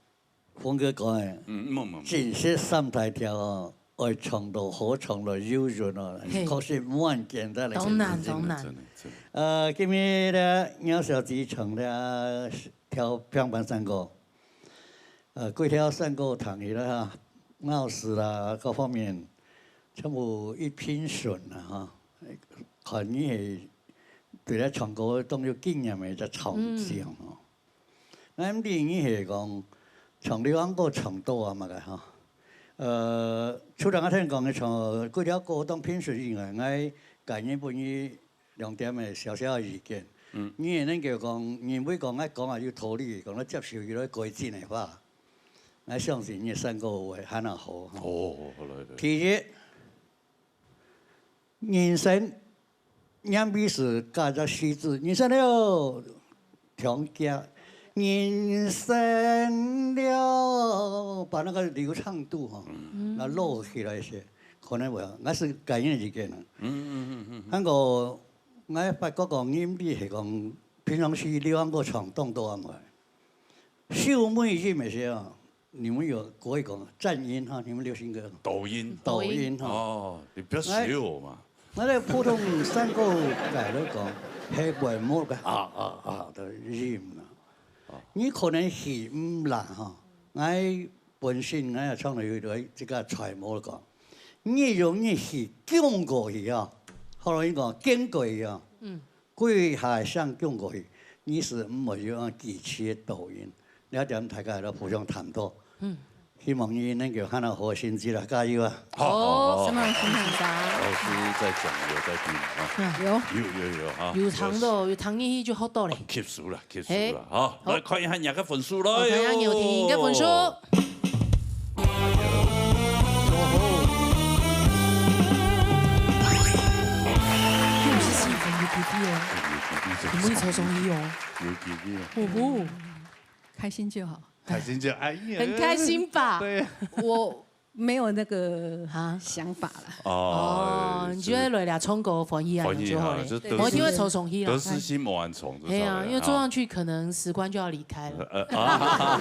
峰哥講个，嗯，無無無。真係三大調哦，愛唱到好，唱到有準哦，嘿，確實毋恁簡單个。當難，當難。真的真的。呃，今日呢，姚小姐唱了條平板山歌， 呃，幾條山歌聽起來哈，咬字啦，各方面，全部一品順啦哈。看你係對來唱歌當有經驗个，才唱得上吼。嗯。𠊎毋知你係講唱流行歌唱多啊麼个哈。呃，除了𠊎聽講个唱幾條歌當品順以外，𠊎個人本意 兩點个小小个意見。嗯。你會能夠講，認為講，𠊎講啊有道理，講了接受佢來改進个話，𠊎相信你个山歌會還較好。哦，好來來。第一，人生，念彼時加隻四字，人生了， 強調人生了，把那個流暢度哈，嗯。那落起來一些，可能會，那是個人个意見啊。嗯嗯嗯嗯。還過，𠊎發覺講，你毋係講平常時流行歌唱當多啊嘛，秀美音个時候， 你們有國語講戰音哈，你們流行歌。抖音。抖音哈。哦，你不要學我嘛。𠊎，𠊎在普通山歌界來講，係會無个啊啊啊的音啦。哦。你可能係毋啦哈，𠊎本身𠊎也唱了有一個這個揣摩講，你用你係經過去啊，好容易講經過去啊。嗯。 歸下想中國去，你是毋會有恁機器个抖音。這點大家來互相探討。嗯。希望你能夠還較好个成績啦，加油啊！好，好，好，好。什麼什麼啥？老師在講，有在聽啊。嗯。有。有，有，有啊。有聽到，有聽進去就好多咧。啊，吸收了，吸收了。嘿。好，好。來看一下你个分數咯。好，看一下牛婷个分數。哎呦。 又是新聞 U P P 哦，有没有抽中一哦？有给力哦。哦吼，開心就好。開心就，哎呀。很開心吧？對。我沒有那個啊。想法啦。哦，哦，你就係來尞唱歌歡喜啊，歡喜啊，就好咧。就得失，無一定會抽中去啦。得失心無恁重，就係啊，哎。因為坐上去可能史官就要離開了。呃，啊，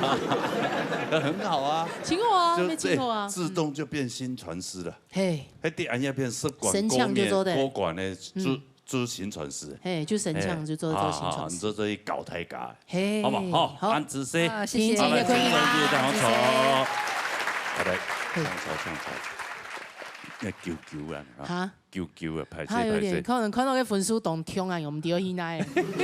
很好啊。請我啊，就，沒請我啊。對，自動就變薪傳師了。 嘿。該對恁樣變習慣，神像就做得。過敏，過慣个，嗯。就做宣傳師。嘿，就神像，嘿，就做，做宣傳師。好，好，好，你做，做去搞大家。嘿，好嘛，好，好。恁仔細。啊，謝謝。好，來，謝謝坤義。請坐，請坐，請坐。好，來，嘿。請坐，請坐。該久久啊，啊。哈？久久啊，歹勢，他有點，歹勢。可能看到个分數當重啊，毋知去哪，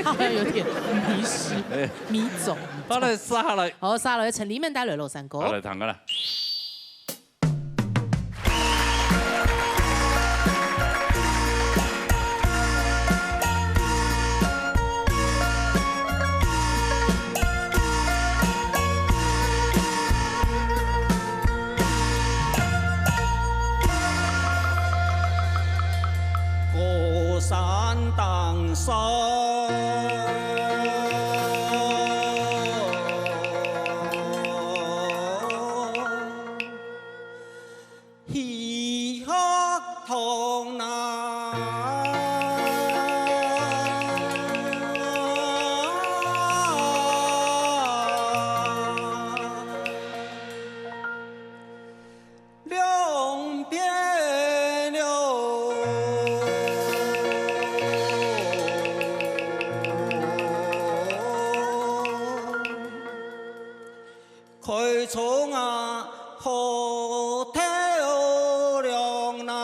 他有點迷失，哎。迷走。好，來，續下來。好，續下來，陳立明帶來老山歌。好，來，聽下啦。 高山頂上，喜客堂啊。 兩邊了。開窗啊，好透亮啊。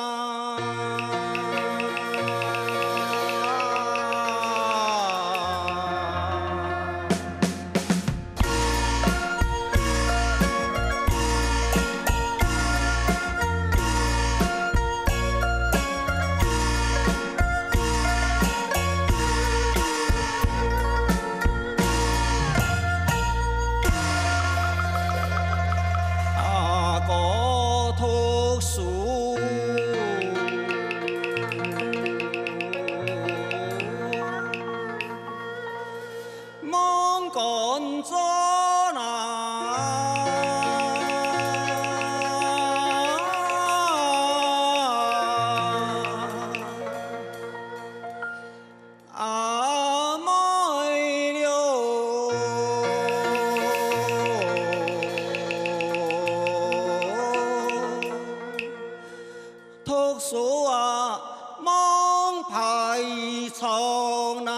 阿哥讀書，望官做啦。 阿妹了，讀書啊，望排場啦。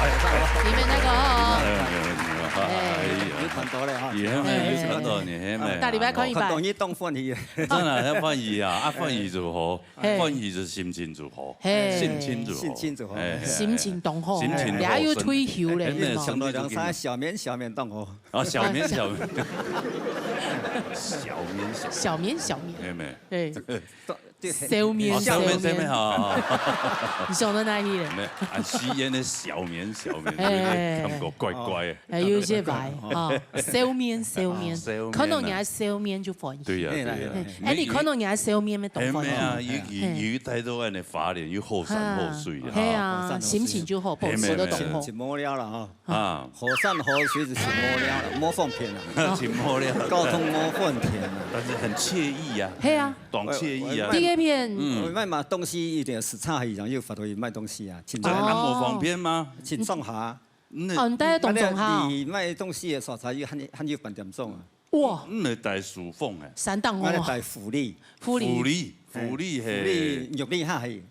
哎，你们那个哦，哎，哎呀，有看到了哈。也还没有看到呢，还没。大礼拜看一百。看到你当欢喜。真的，要欢喜啊，啊，欢喜就好，嘿。欢喜就心情就好，嘿。心情就好，心情就好。哎，心情当好，心情好，你还有退休嘞，真的，是吗？想到两三小面，小面当好。啊，小面，小面，小面，小面，小面，小面，妹妹。对。 对，笑面，哦，笑面，笑面。笑面，好，好，好。你想到哪里了？没，啊，吸烟的笑面，笑面，哎，有点感觉怪怪的。哎，有些白啊，笑面，笑面，啊，笑面啊。看到人家笑面就欢喜。对呀，对呀。哎，哎，你看到人家笑面，没懂欢喜？哎，没啊，有，有，有一代都按呢发脸，又后山后水啊。哎呀，心情就好，保持得动吼。哎，没有，没有。真无聊了哈。 啊。后山后水是真无聊了，无方便啊。真无聊。交通无方便啊。但是很惬意啊。嘿啊。当惬意啊。我，我，第一片。嗯。我卖嘛东西一点是差一样，又发到卖东西啊，请在，哦。啊，无方便吗？请上下。那，哦，你带东上下哦。你卖东西的所在，又还，还有饭店种啊。哇。嗯，带书房哎。山顶哦。那带福利。福利。福利，福利嘿。福利，玉里下嘿。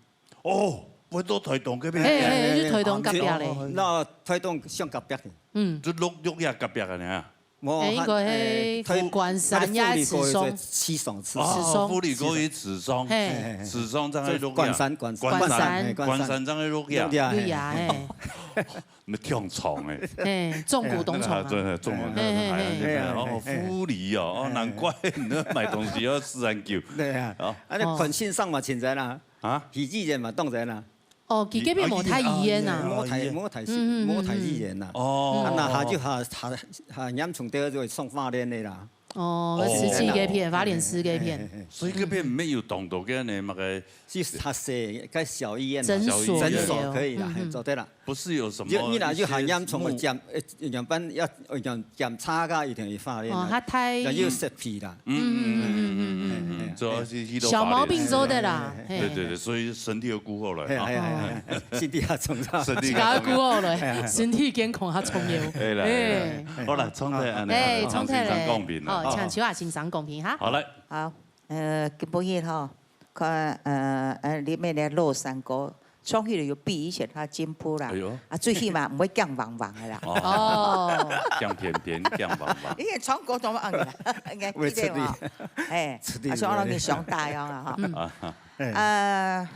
哦，搬到台东隔壁。嘿，嘿，就台东隔壁咧。哦，那台东上隔壁的。嗯。就鹿，鹿野隔壁个呢。无，哎，应该嘿，哎，台，关山也是池上。池上，池上。哦，池上。富里过去池上，嘿。池上正去鹿野。关山，关山。关山，关山。哎，关山。关山正去鹿野。鹿野。鹿野，嘿。那挺长哎。嘿，纵谷东长啊。哎，真的，纵谷，嘿，嘿，嘿。哦，富里哦，哦，难怪你那买东西要四三九。对啊。哦。啊，那款式上嘛，现在啦。 啊？喜剧人嘛，当然啦。哦，佢隔壁无太医院啊。哦，哦，哦，无太，无太，嗯，嗯，嗯，无太医院啦。哦。啊，那下就下，下，下严重个就会送花莲的啦。哦，哦。慈济个片，花莲慈个片。嘿，嘿，嘿。所以隔壁没有当多个呢，那个是他是个小医院啦。诊所，小医院。诊所可以啦，嗯，嗯。嘿，做得啦。不是有什么就，你那就下严重个一些检，呃，样般要，要检查个，一定要花莲啦。哦，他太，要有设备啦。嗯，嗯，嗯，嗯，嗯，嗯，嗯。嘿，嘿。主要是去到小毛病做得啦，嘿。对对对，所以身体要顾好了啊。嘿，嘿，嘿，嘿，身体也重要。身体自家要顾好了，身体健康較重要。对啦，对啦。好啦，创作安尼，哎，好，创作嘞。先生公平啦。好，请秋华先生公平哈。好，来。好，呃，今晡日吼，看，呃，呃，里面的老山歌， 唱起來有比以前較進步啦。哎喲。啊，最起碼毋會降黃黃个啦。哦。哦。降偏偏，降黃黃。以前唱歌怎麼樣啦？應該記得嘛。會出力。哎，出力。啊，像我攏去上台啊，哈。嗯。啊。呃，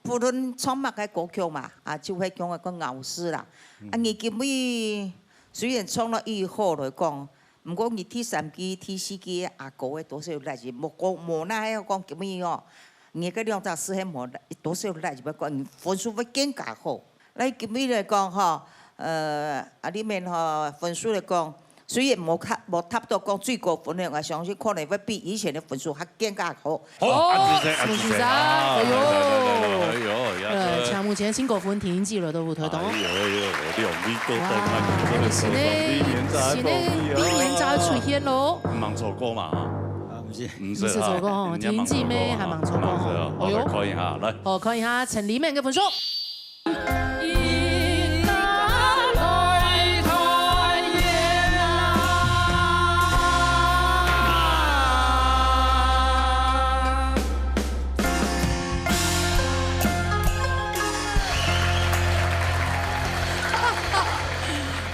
不論唱麼个歌曲嘛，啊，就會講个講咬字啦。嗯。啊，你今晡日雖然唱了以後來講， 毋過你第三句、第四句啊，歌个多少力入，無講，無哪會講今晡日哦，你个兩隻字係無多少力入，講你分數會更加好。來，今晡日來講吼，呃，啊，裡面吼，分數來講，雖然無達，無達到講最高分个，我相信可能會比以前个分數還更加好。 好，哦，阿志先，阿志先，是不是啊？啊，哎喲。來，來，來，來，哎喲，呀，呃，這請目前新國分電影季了都不推動。哎喲，哎喲，兩位都在看，哇，真的是呢，比年長還不容易哦。是呢，比年長出現咯。吂錯過嘛，哈。啊，毋是。毋是哈，毋是錯過吼，人家吂錯過哈，電影季咩還吂錯過吼。吂錯過，好，哎喲。來看一下，來。好，看一下陳麗敏个分數。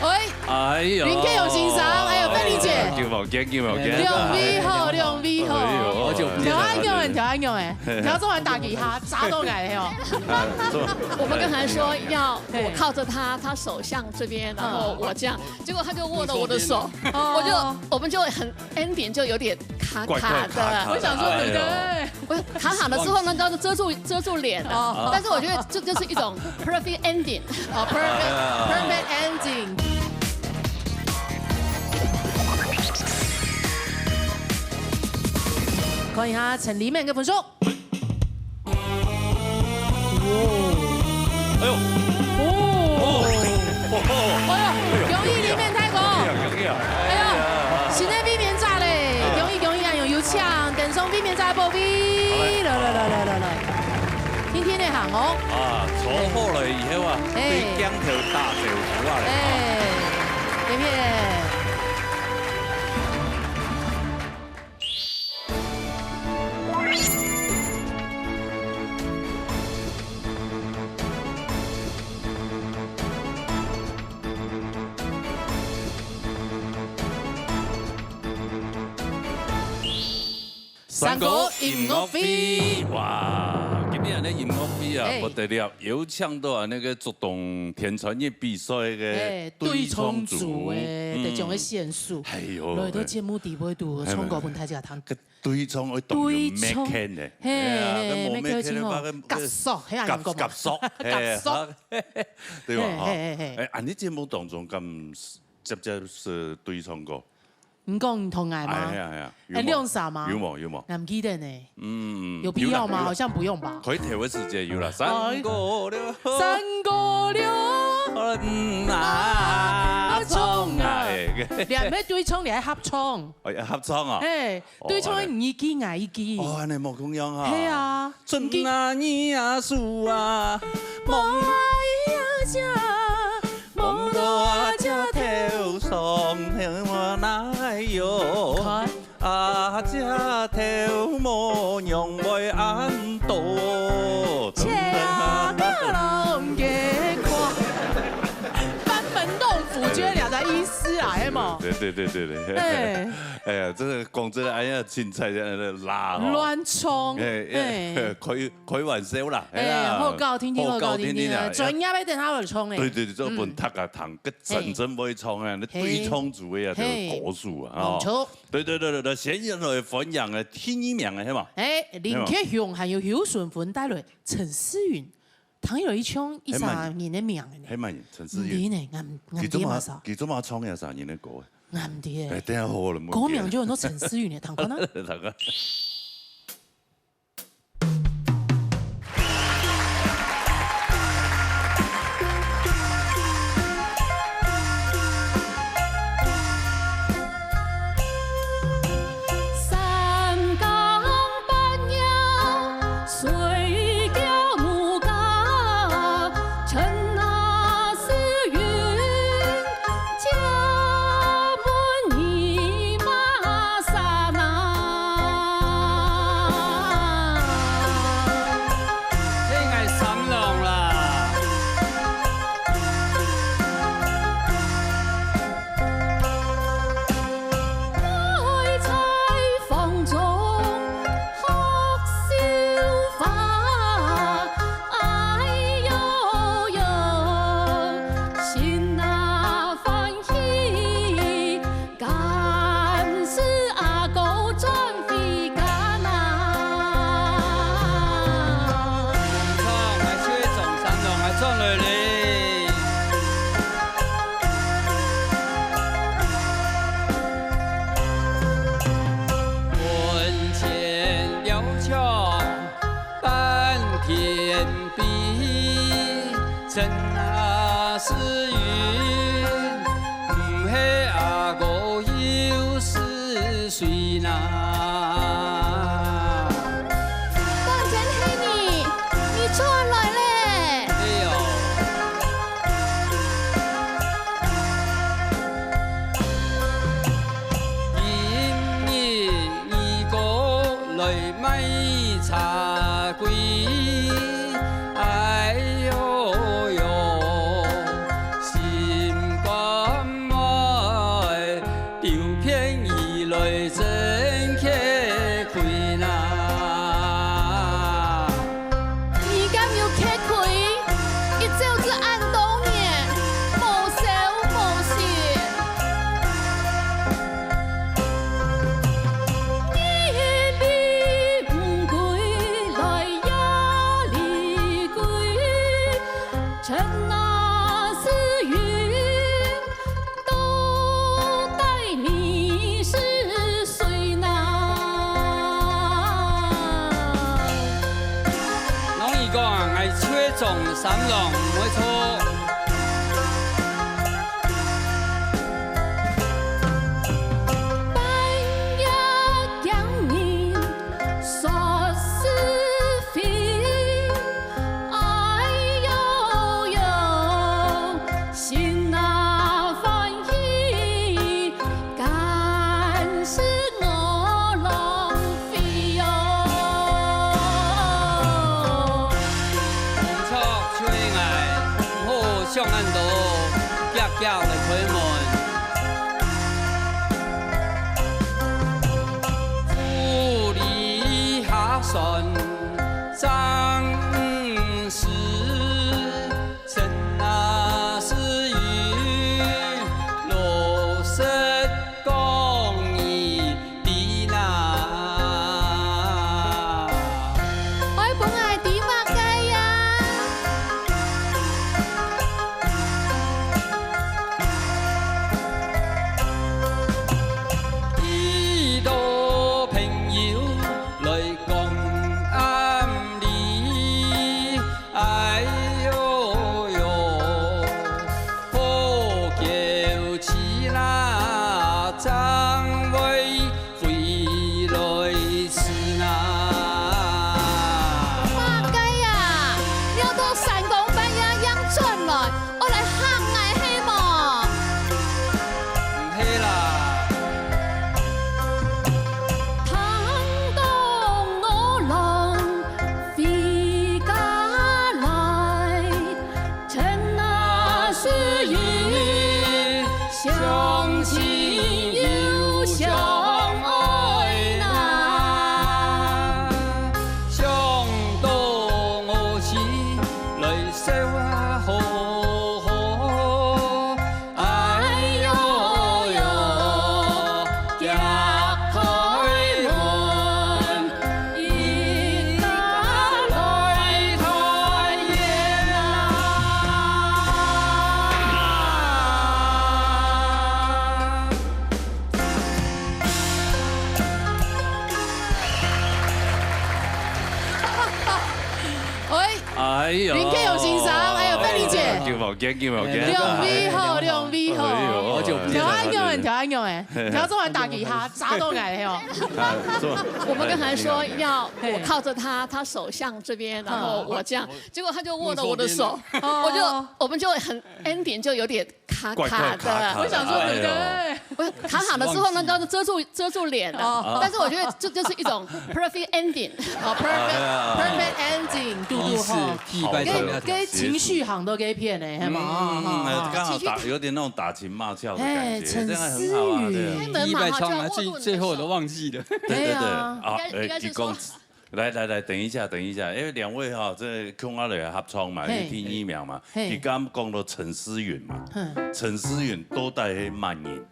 喂，哎喲。林建勇先生，還有貝麗姐。哎喲，久無見，久無見。兩位好，兩位好。哎喲，好久不見。調恁樣誒，調恁樣誒，調做還打吉他，炸到𠊎哦。啊，做。我們剛才說要我靠著他，他手向這邊，然後我這樣，結果他就握了我的手，哦。我就，我們就很 ending 就有點卡卡的。怪怪卡卡的。我想說，哎喲。對不對？我卡卡的時候呢，然後就遮住，遮住臉了。哦。但是我覺得這就是一種perfect ending。哦，perfect，哎呀。Perfect ending。看一下陳麗敏个分數。 哎喲。哦。哦。哦。哎喲，恭喜麗敏大哥。恭喜啊，恭喜啊。哎喲，新个衛冕者咧，恭喜恭喜啊，有請，登上衛冕者个寶貝。好嘞。來來來來來來，天天个行哦。啊，坐好了以後啊，哎。對鏡頭打招呼啊。哎，謝謝。 山歌音樂會。哇，今日个音樂會啊，哎。不得了，有請到啊那個竹東天穿日比賽个哎，對唱組个，對唱組个，嗯。得獎个選手。哎喲，來到節目底背肚，哎。唱歌分大家聽。 對唱愛當有默契呢。對唱。嘿，哎呀，嘿，嘿，該無默契个話，默契真好。該，合作，嘿啊，合，用過無？合作，嘿，合作。對吧？哈。嘿，嘿，嘿，嘿。哎，恁呢節目當中敢接接係對唱過？你講同𠊎嗎？哎呀，哎呀，有無？哎，兩儕嗎？有無？有無？𠊎毋記得呢。嗯，有必要嗎？有啦，有啦。好像不用吧。開頭个時節有啦，哎。山歌了，山歌了。嗯，啊，唱啊，哎。你還無對唱，你還合唱。哎，合唱啊？嘿。 哦，對唱个你一句，𠊎一句。哦，恁呢無共樣哈。係啊。春啊，日啊，樹啊，望啊，這，望到啊，這頭上，頭啊，哪有？看。啊，這頭毛仰會恁多？切啊，个人个看。班門弄斧，就係這个意思啊，係無？對，對，對，對，對。哎。 哎呀，這個講真个，哎呀，凊彩在那拉吼。亂衝，哎，哎，哎。開，開玩笑啦，哎，哎呀，好搞，聽聽，好搞，好搞，聽聽啊，聽聽啊，專業个等下會唱哎。對，對，對，這本讀啊，嗯。讀，个真正會唱啊，那嘿。對唱組个啊，嘿。這個高手啊，哦。無錯。對，對，對，對，對，先來歡迎个第二名个，係嘛？哎，林克雄還有邱純芬帶來陳思韻。 聽起來像一儕人个名呢。係麼人？陳思韻。毋知呢，𠊎毋，𠊎毋知麼儕。佢做麼，佢做麼唱這儕人个歌啊？𠊎毋知欸。哎，等下好了，歌名就安到陳思韻呢，聽看啊。聽看。真啊是云，毋係阿哥又是誰哪？當真係你，你轉來咧！哎喲，今日你過來買茶歸，哎喲喲，心肝 愛，丟片以來真吃虧哪。你敢有吃虧？一走就恁多年，無消無息。你一離毋歸，來也離歸，真啊是云， 到底你是誰哪？攏一講啊，𠊎就係張三郎，毋會錯。半夜驚人說是非， 哎喲喲，心啊歡喜，敢使我浪費喲。毋錯，就係𠊎，毋好想恁多，遽遽來開門。府裡下算 正是真啊是云，老實講你知哪。愛分𠊎知麼个呀？幾多朋友來 講暗裡，哎喲喲，好嬌妻啦，正會飛來死哪。麼个呀？你兜三更半夜正轉來， 愛來嚇𠊎係無？毋係啦。聽講我郎飛家來，真啊是因相親又相愛哪。想到我時 來笑啊呵呵，哎喲喲，遽開門，一家來團圓啊！喂，哎喲，林建雄先生，還有貝麗姐。哎呀，久無見，久無見。兩位好，兩位好。哎喲，好久不見。調恁樣誒，調恁樣誒，調做還打吉他，砸到𠊎哦。啊，做。我們剛才說要我靠著他，他手向這邊，然後我這樣，結果他就握了我的手，我就，我們就很 ending 就有點卡卡的。怪怪卡卡的。我想說，對不對？哎喲。我卡卡的時候呢，就遮住，遮住臉了。哦。但是我覺得這就是一種perfect ending。哦，perfect，哎呀。Perfect ending，杜杜吼。儀式，祭拜重要的。跟，跟情緒行到這一片呢，係嗎？嗯，哦，哦，哦。剛好打，情緒有點那種打情罵俏的感覺，哎，這樣很好啊，對啊。陳思宇。開門嘛，好像握住你的手。最，最後我都忘記了。對，對，對。哎呀。啊，應該，應該是說，哎，你講 來來來，等一下，等一下，因為兩位哈，這空阿磊合唱嘛，嘿。你第一名嘛，嘿。你剛剛講到陳思允嘛，嗯。陳思允到底係麼人？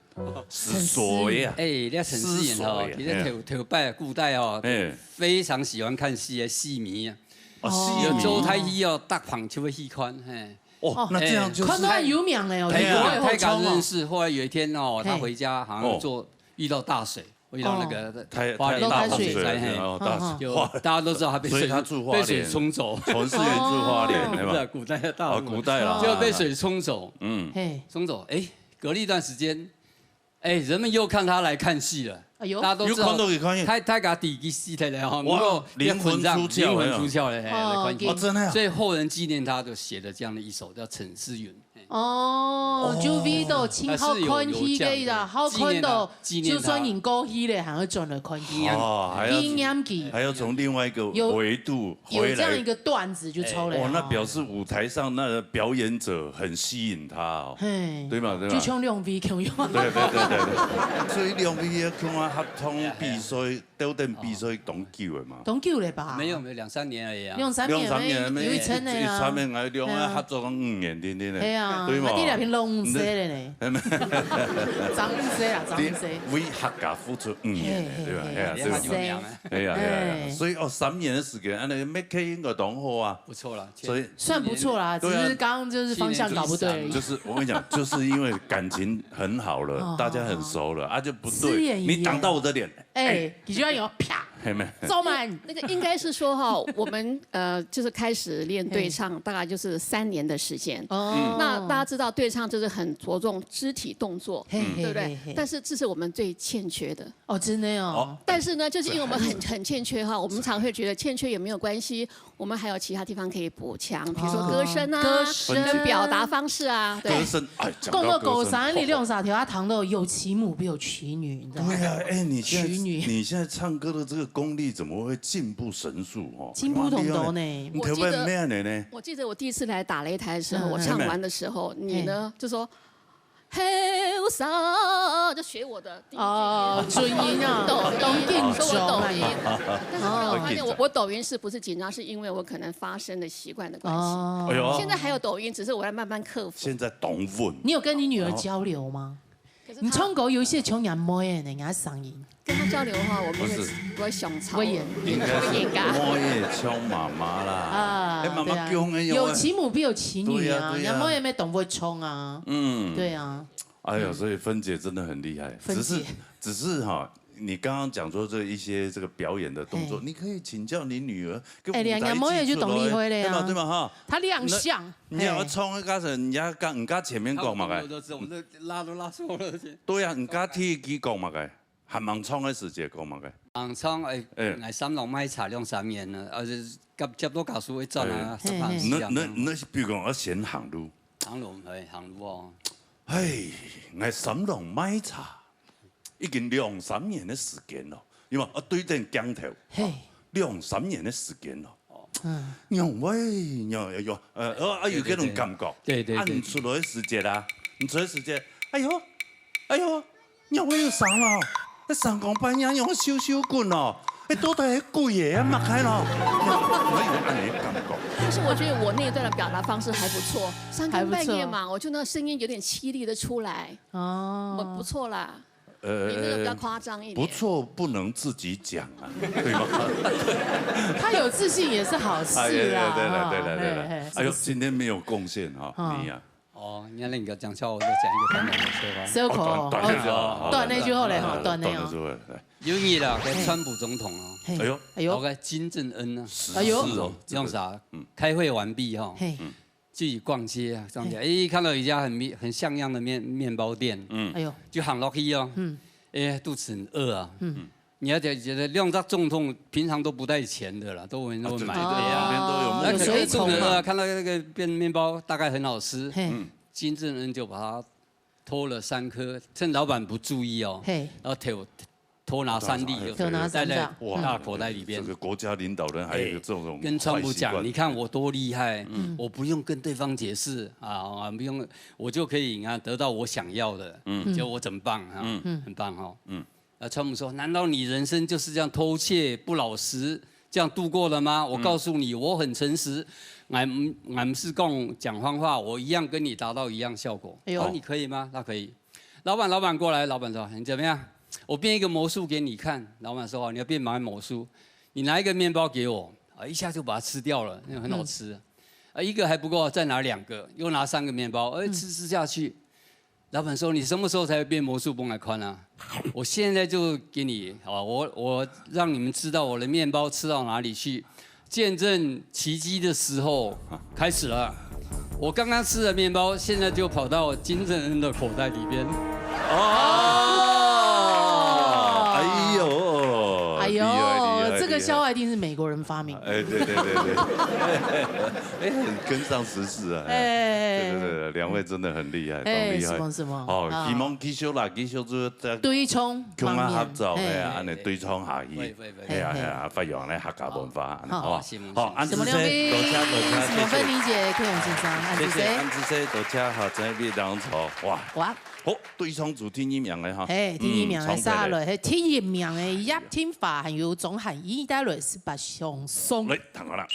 係誰啊？哎，這陳思允吼，係誰啊？其實頭，嘿。頭擺古代哦，嘿。非常喜歡看戲的戲迷啊。哦，戲迷。有周台戲哦，逐棚就會去看，嘿。哦，那這樣就是，哎。看到很有名了哦，哎呀。有名，太感人是，後來有一天哦，他回家好像做，嘿。遇到大水，遇到那个太花莲大洪水，太大洪水了，嘿，哦，大，嗯，嗯。就大家都知道他被水，所以他住花莲，被水冲走。陈思源住花莲，哦。对吧？对，古代的大洪水。哦，古代啦。就被水冲走。嗯。嘿。冲走，哎，隔了一段时间，哎，人们又看他来看戏了。哎呦。大家都知道，又看到佢看戲。太，太甲底基戏的了哈，哇，不过灵魂出窍，灵魂出窍了，嘿，哦，来看戏。哦，真的啊。所以后人纪念他，就写了这样的一首，叫《陈思源》。 哦，就为到真好看戲个啦，好看到，纪念他，纪念他。就算人过去了，还要转来看戏，哦，还要纪念佢。还要从另外一个维度回来。有，有这样一个段子就出来。哇，那表示舞台上那个表演者很吸引他哦，嘿，对吗？对吧？就像两位共样。对，对，对，对，对。所以两位也共下合唱比赛， 斗阵比赛当久了嘛？当久了吧？没有，没有，两三年而已啊。两三年，两三年，有一层的啊。一层的，哎，两个合作讲五年，定定的。嘿啊，对嘛？啊，你两片拢毋使了呢。长毋使啊，长毋使。为客家付出五年的，嘿，对吧？嘿，嘿啊，对吧？嘿，嘿。哎呀，哎呀，哎。所以哦，三年的时间，按呢麦克应该当好啊。不错啦，所以算不错啦，对啊。只是刚刚就是方向搞不对而已。就是我跟你讲，就是因为感情很好了，哦，大家很熟了，啊，就不对，思源一样。你挡到我的脸，哎，哎。你就要有啪。 嘿咩？做满。那个应该是说哈，我们，呃，就是开始练对唱，嘿。大概就是三年的时间。哦。那大家知道对唱就是很着重肢体动作，嘿，对不对？嘿，嘿，嘿。但是这是我们最欠缺的。哦，真的哦。哦。但是呢，就是因为我们很，很欠缺哈，我们常会觉得欠缺也没有关系，我们还有其他地方可以补强，比如说歌声啊，哦，歌声。跟表达方式啊，对。歌声，哎，讲到歌声，讲到歌声，你两三条啊，谈到有其母必有其女，你知道吗？对啊，哎，你现在，其女。你现在唱歌的这个功力怎么会进步神速哦？进步很多呢。你头发咩呢？我记得我第一次来打擂台的时候，嗯，嗯。我唱完的时候，你呢，嘿。就说，“后生”，就学我的第一句。哦，准音啊，抖音，当紧张啊。说我抖音。但是后来我发现我，哦。我抖音是不是紧张，是因为我可能发声的习惯的关系。哦。哎呦。现在还有抖音，只是我要慢慢克服。现在懂稳。你有跟你女儿交流吗？可是她，你唱歌有一些像阿妹的呢，人家声音。跟她交流的话，我们会，不是。不会想吵。不会演。应该是不会演啊。妹也像妈妈啦。啊，哎，妈妈对啊。强的哟。有其母必有其女啊，对呀，对呀。人家妹也没懂会冲啊。嗯。对啊。哎呦，嗯。所以芬姐真的很厉害。芬姐。只是，只是哈，你刚刚讲说这一些这个表演的动作，嘿。你可以请教你女儿，跟舞台一起出来，哎，人家妹也就懂厉害了呀。对吧？对吧？哈。她亮相。那，你要冲的时候，嘿。人家跟，人家前面讲嘛个。我都知道，我这拉都拉错了。对呀，人家第一句讲嘛个。 还吂唱个时节讲嘛个？吂唱，哎，哎。来三郎卖茶两三年了，而且接，接到家属会转啊，哎。十八岁啊。那，那，那是比如讲要先行路。行路，哎，行路哦。哎，来三郎卖茶，已经两三年的时间了，有无？啊，对等鏡头，嘿。两三年的时间了。 嗯。仰會，仰，仰，呃，呃，啊，有這種感覺。對，對，對。啊，你出來个時節啊，你出來个時節，哎喲，哎喲，仰會有聲咯？那三更半夜仰會咻咻滾咯？哎，到底係鬼仔啊，擘開咯？哪有恁樣个感覺？但是我覺得我那一段的表達方式還不錯，三更半夜嘛，還不錯。我就那聲音有點淒厲的出來，哦。不，不錯啦。 呃，你那個比較誇張一點。不錯，不能自己講啊，對嗎？他有自信也是好事啊，哎，對了，對了，哈，對了，對了。嘿，嘿，哎呦，是不是？今天沒有貢獻哈，哦。你呀。哦，你看那個講笑話，我就講一個短短的笑話。小可，哦，短，短的就好，哦，短的就好嘞，哈，短的哦。短的就好，來。有一日啦，嘿。川普總統哦，嘿。哎呦。哎呦。OK，金正恩啊。哎呦。是哦，這個，用啥？嗯。開會完畢哈，嘿。嗯。 自己逛街啊，逛街，嘿。哎，看到一家很面，很像样的面，面包店，嗯。哎呦。就行落去哦。嗯。哎，肚子很餓啊。嗯。你要觉得两只总统平常都不带钱的啦，都很会买的呀。啊，对，对，对，旁边都有木材。那可能肚子饿啊，有水桶嘛。看到那个变面包，大概很好吃。嘿。嗯。金正恩就把它偷了三颗，趁老板不注意哦，嘿。然后偷 偷拿三粒就偷拿三粒。带在大口袋里边。哇，这个国家领导人还有一个这种坏习惯。哎，跟川普讲，“你看我多厉害，嗯。我不用跟对方解释啊，啊，不用，我就可以，你看，得到我想要的，嗯。就我真棒啊，嗯。很棒哦。”嗯。那川普说，“难道你人生就是这样偷窃、不老实，这样度过的吗？我告诉你，嗯。我很诚实，俺，俺不是讲讲谎话，我一样跟你达到一样效果。”哎呦。“哦，你可以吗？”他可以。 老板，老板过来，老板说：“你怎么样？我变一个魔术给你看。”老板说：“你要变什么魔术？你拿一个面包给我，啊，一下就把它吃掉了，那个很好吃。嗯。啊，一个还不够，再拿两个，又拿三个面包，哎，嗯。吃，吃下去。”老板说：“你什么时候才会变魔术崩来看啊？”我现在就给你啊，我我让你们知道我的面包吃到哪里去，见证奇迹的时候开始了。我刚刚吃的面包，现在就跑到金正恩的口袋里边。哦，哎呦，哎呦，厉害厉害这个厉害笑话一定是美国人发明的。哎，对对对对对，哎，很跟上时事啊。哎，哎，对对对，两位真的很厉害，哎，很厉害什。么什么？哦，啊希望继续啦，继续做这对冲共下合作，方面哎呀，安尼对冲下去，喂喂喂哎呀嘿嘿哎呀，发扬来客家文化，好好，谢谢好，安什么子生，料理？多谢多谢，什么芬谢谢。妮姐、柯永先生、安子生。谢谢安子生，多谢哈，真係非常好，哇，哇，好，对冲组第一名个哈，哎，第一名的嗯沙雷，嘿，第一名的叶天华，还有钟汉一带来十八相送。来，谈好了。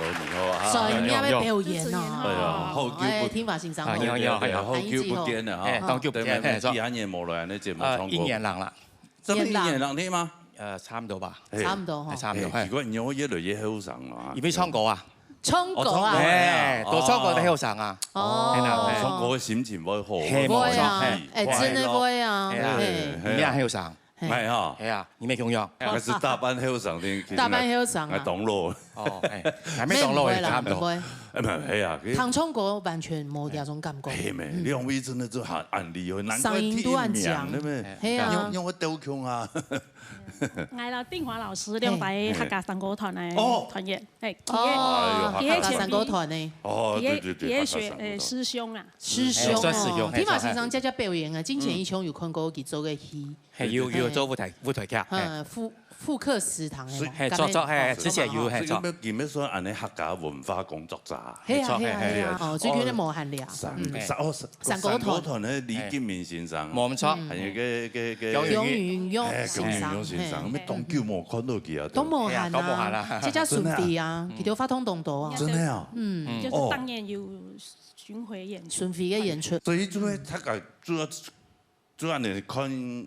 你好啊。所以你也要表演哦。哎呀，好久不，哎，天華先生，啊，你好，你好，你好。好久不見了哈。哎，當久不見，等我們哎，做幾下年無來，恁樣節目唱歌。呃，一年零啦。怎麼一年零天嗎？呃，差不多吧。哎，差不多哈。哎，差不多，哎，哎。奇怪，你會越來越後生了啊。因為唱歌啊。唱歌啊。哦，唱歌啊。哎，多唱歌的後生啊。哦。哎，唱歌的心情會好，嘿，會啊，無錯，嘿。哎，真的會啊，快樂。哎呀，嘿。你也後生。 嘿。哎哈。哎呀，你沒共樣。還是大半後生的，其實大半後生啊。還當老。哦，哎，還沒當老，也差不多。毋會啦，毋會。哎，毋，哎呀，佢，聽唱歌完全無這種感覺。嘿咩，嗯。兩位真的就很，很厲害，難怪聲音都很強。第一名，對不對？嘿啊。用，用我兜空啊。𠊎摎定華老師兩位客家山歌團个團員，哦。哎，哦，佢个，佢个前輩，客家山歌團呢。哦，佢个，對，對，對，佢个學，客家山歌團。哎，師兄啊。師兄哦，哎，算師兄，嘿，天華先生，算，嘿。這隻表演啊，之前以前有看過佢做个戲。 嘿，有，有做舞台，舞台劇，嘿。嗯，復，復刻食堂个嘛，所以，嘿，做，做，嘿，之前有，嘿，做。所以佢們，佢們說恁樣客家文化工作者。嘿啊，嘿啊，嘿啊，嘿啊。哦，最近个無閒聊。山，嗯。山，哦，山，山歌團。山歌團个李金明先生。嘿。無錯。還有个，个，个，楊雲玉。楊雲玉先生，哎，楊雲玉先生，嘿，嘿。當久無看到佢啊，都無閒啊，嘿啊，都無閒啊。這隻巡迴啊，真的啊。佢都發通當多啊。真的啊。嗯。嗯。就是當年有巡迴演出。巡迴个演出。所以就會，他个主要 就恁樣看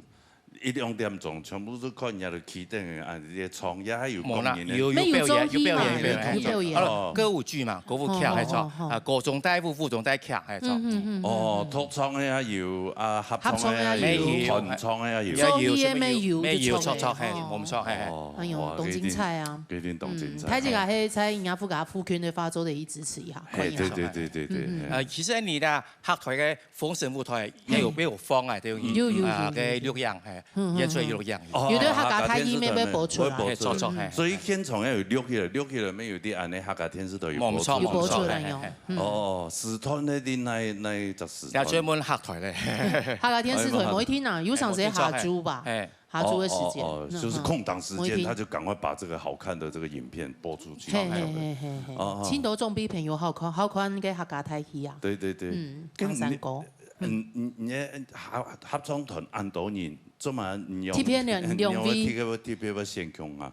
一兩點鐘，全部都看人家个企等个，啊，這些唱，也還有無啦，講人个。有，有表演，有表演，有表演，有表演，有表演。有表演。哦。歌舞劇嘛，歌舞劇，哦，還唱，哦，哦。啊，高中大舞，附中大劇，還唱。嗯，嗯，嗯，嗯。哦，獨唱个也有，啊，合唱个也有，合唱个也有。團唱个也有。也有，雙語个也有，也有，就唱个。唱，唱，嘿，哦。我們唱，嘿，嘿。哦，哎喲，哇，當精彩啊。一定，一定當精彩。嗯，大家還在人家附近个話，做得去支持一下，嘿，看一下。對，對，對，對，對，嗯，嗯。嘿。呃，其實你的客台个 封神舞台也有，嗯。也有放啊，對，有，有，有，啊，有，有。个錄影，嘿，嗯，嗯，演出有錄影。嗯。哦，有的客家大戲乜會播出來。客家電視台乜會播出。嘿，做，做，嘿。所以現場也有錄起來，錄起來乜有在恁樣客家電視台有播出。無錯，有播出來喲。無錯，嘿，嘿，嘿。嗯。哦，時段呢，你哪，哪一隻時段？也專門客台咧。客家電視台每一天啊，有上時下晝吧。嘿，無錯，嘿。 下晝个時間。哦，哦，哦，嗯，就是空檔時間，嗯。他就趕快把這個好看的這個影片播出去。嘿，嘿，嘿，嘿，嘿。哦，哦。盡多總比朋友好看，好看个客家大戲啊。對，對，對。嗯，跟你，唐山歌。嗯，你，你合，合唱團恁多人，做麼你用，特別兩，兩位。你用特別，特別个選項啊？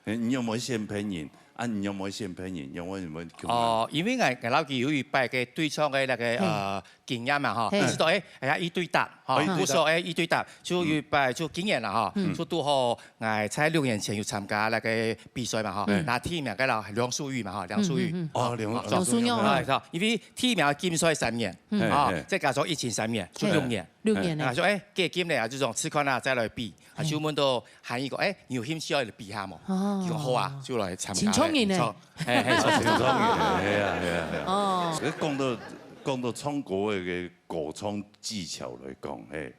你有無選別人？啊，你有無選別人？有無，有無共樣？哦，因為𠊎，𠊎摎佢有一擺个對唱个那個，嘿。呃， 經驗嘛，吼，嘿。知道，誒，哎呀，一對答，吼，哦，一對答。故所，誒，一對答，就有一擺，嗯。就經驗啦，吼，嗯。就拄好，𠊎在六年前有參加那個比賽嘛，吼，嗯。拿第一名个啦，梁淑玉嘛，吼，梁淑玉。嗯，嗯，嗯。哦，梁，哦，梁淑玉，梁淑玉。哎，是吧？因為第一名金賽三年，嗯。啊，嘿，嘿。再加上疫情三年，就六年。嘿。六年呢。嗯，啊，說，誒，加金咧，啊，這種試看啊，再來比。 啊，嗯。就問到韓義講，誒，你有興趣要比下無？哦。佢講好啊，就來參加。青少年呢？嘿，嘿，青少年，嘿啊，嘿啊，嘿啊。哦。所以講到，講到唱歌个歌唱技巧來講，嘿，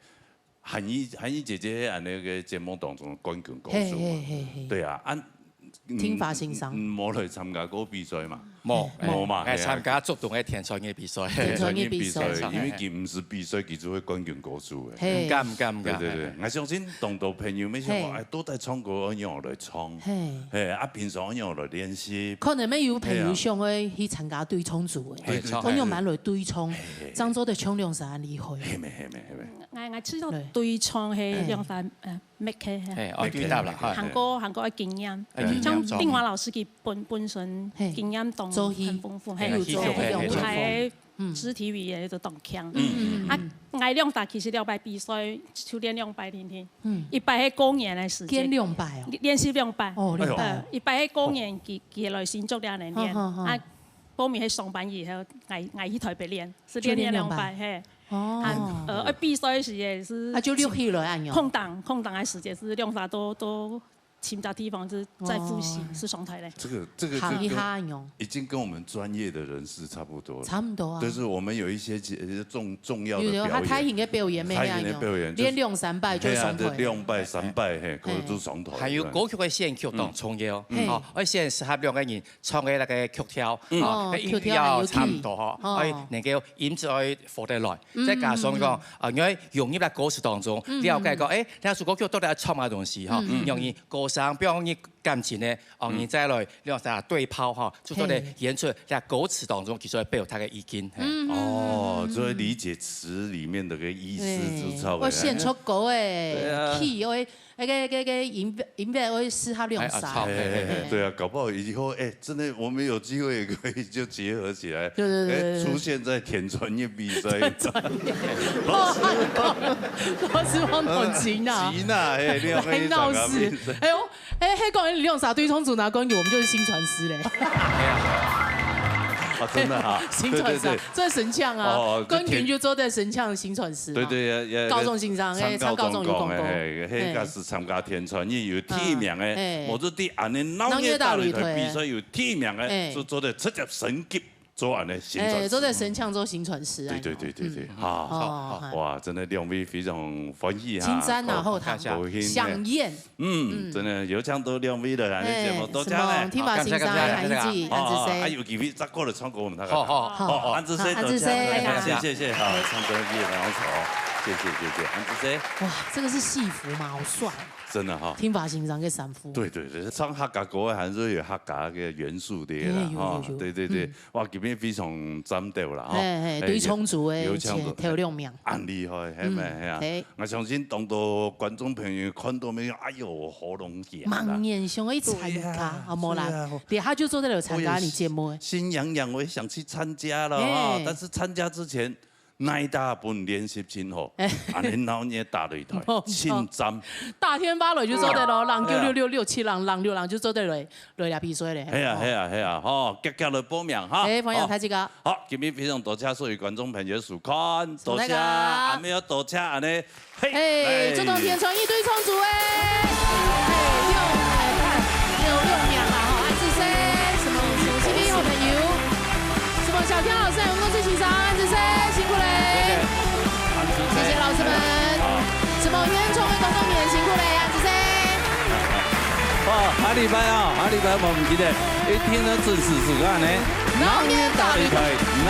韓義，韓義姐姐在那個節目當中冠軍歌手嘛。嘿，嘿，嘿，嘿。對啊，啊， 嗯，聽法欣賞。嗯，無來參加過比賽嘛？無，無嘛，哎，係啊。參加竹東个田川个比賽。田川个比賽。田川个比賽，因為佢毋係比賽，佢就會冠軍歌手个。嘿。毋敢，毋敢，毋敢。對，對，對，嘿，嘿。𠊎相信當多朋友乜想講，嘿。哎，到底唱歌愛仰來唱？嘿。嘿，啊，平常愛仰來練習？可能乜有朋友想愛去參加對唱組个，嘿，唱，嘿，嘿。愛仰般來對唱，嘿，嘿，嘿。正做得像兩儕恁厲害。係咩，係咩，係咩。 𠊎，𠊎試著對唱係兩儕，呃，密切，嘿。嘿，哦，對答啦，嘿。還過，還過愛經驗。哎，經驗，像定華老師佢本，本身經驗當，嘿。做戲，很豐富，嘿，有做戲，嘿，嘿，舞台，嗯。肢體語言都當強。嗯，嗯，嗯。啊，𠊎兩儕其實兩擺比賽，就練兩擺定定。嗯。一擺係過年个時節。練兩擺哦。練習兩擺。哦，兩擺。呃，一擺係過年，佢，佢來新竹這樣練。好，好，好。啊， 報名係上班以後，𠊎，𠊎去台北練，係練，就練兩擺。練兩擺，嘿。哦。啊，呃，愛比賽个時節係，啊，就錄起來恁樣。空檔，空檔个時節係兩儕都，都尋隻地方，係再複習，哦。係上台咧。這個，這個就跟，行一下恁樣。已經跟我們專業的人士差不多了。差不多啊。就是我們有一些其，重，重要的表演。有的，佢大型个表演，大型个表演，就是，練兩三擺就上台。嘿啊，就兩擺、三擺，嘿，嘿。就上台。還有歌曲个選曲當重要，嗯。嘿。哦，愛選適合兩個人 唱个那個曲調，嗯。哦，啊，音域要差不多吼，曲調有key。哦。哎，能夠音質愛合得來。嗯，再加上講，嗯，嗯。啊，你愛融入到歌詞當中，嗯，嗯。了解講，哎，那首歌曲到底要唱麼个東西吼，嗯，嗯。讓佢歌上表演感情呢，哦，嗯。你再來兩儕對炮哈，就做得嘿。演出在歌詞當中，其實會表達个意境。嘿。嗯，嗯，哦，嗯，嗯。就會理解詞裡面的个意思，哎，就差不多。我獻出歌的，對啊。key，我那個，那個音樂，音樂我適合兩儕。哎，啊，好，嘿，嘿，嘿。對啊，搞不好以後，哎，真的，我們有機會也可以就結合起來，對，對，對，哎，對，對。出現在田傳音比賽。田傳音。老師，老師，我同吉娜。吉娜，哎，你有沒有來鬧事？哎呦， 哎，嘿，講你兩儕對唱組拿冠軍，我們就是薪傳師嘞。啊，真的哈。薪傳師啊，對，對，對。做神像啊，哦，冠軍就坐在神像的薪傳師啊。對，對，也，也，高中生啊，哎，參加高中有講過。哎，嘿，嘿。該係參加田傳音有提名的，哎。無就在恁呢鬧熱大擂台比賽有提名的，哎。就做得直接升級 做恁呢薪傳師。哎，做得升級做薪傳師啊。對，對，對，對，對，嗯。哈。哦，哇，真的兩位非常歡喜哈。青山啊，高，後堂，高興呢。饗宴。嗯，嗯。真的有請到兩位來，哎，恁呢節目，多謝呢。什麼，天華先生，好，感謝，感謝，感謝。韓奕志，哦，哦，韓志生。啊，有機會再過來唱歌，我們大家好，好，好，好，好，韓志生，韓志生，多謝，哎呀。謝謝，謝謝，好，唱歌謝謝，然後謝謝謝謝，韓志生。哇，這個是戲服嗎？好帥。真的哈。天華先生个衫褲。對，對，對，唱客家歌還是有客家个元素的啦，哎，有，有，哈，有。對，對，對。嗯。 哇，今日非常讚到啦，吼。嘿，嘿，哎，對唱組的有，有唱組，頭兩名。恁厲害，係咪？嗯，係啊。嘿。𠊎相信當多觀眾朋友看到無，哎喲，喉嚨繭啦。滿眼想要參加，對呀，啊，無啦，是啊。等下就坐在這參加你節目。哎呀，心癢癢，我也想去參加了，哈，嘿。但是參加之前，哪一大本練習真好，哎。恁呢鬧熱大擂台，無錯。盡讚。大天八來就坐在咯，啊。人九六六六七人，人六人就坐在咯。 來啦，比賽咧。係啊，吼。係啊，係啊，吼，遽遽來報名哈。哎，歡迎大家。好，今日非常多謝所有觀眾朋友收看，多謝，大家。還有多謝恁呢，嘿，嘿，哎。竹東田傳音對唱組的，嘿，六，哎，六，六名啦，吼，安志生，什麼，什麼新朋友，什麼小天老師，還有吳志先生，安志生，辛苦嘞。謝謝。謝謝老師們。好。什麼原創的觀眾朋友，辛苦嘞，安志生。 哦，下禮拜哦，下禮拜無毋記得，一定要準時收看呢。鬧熱大擂台，鬧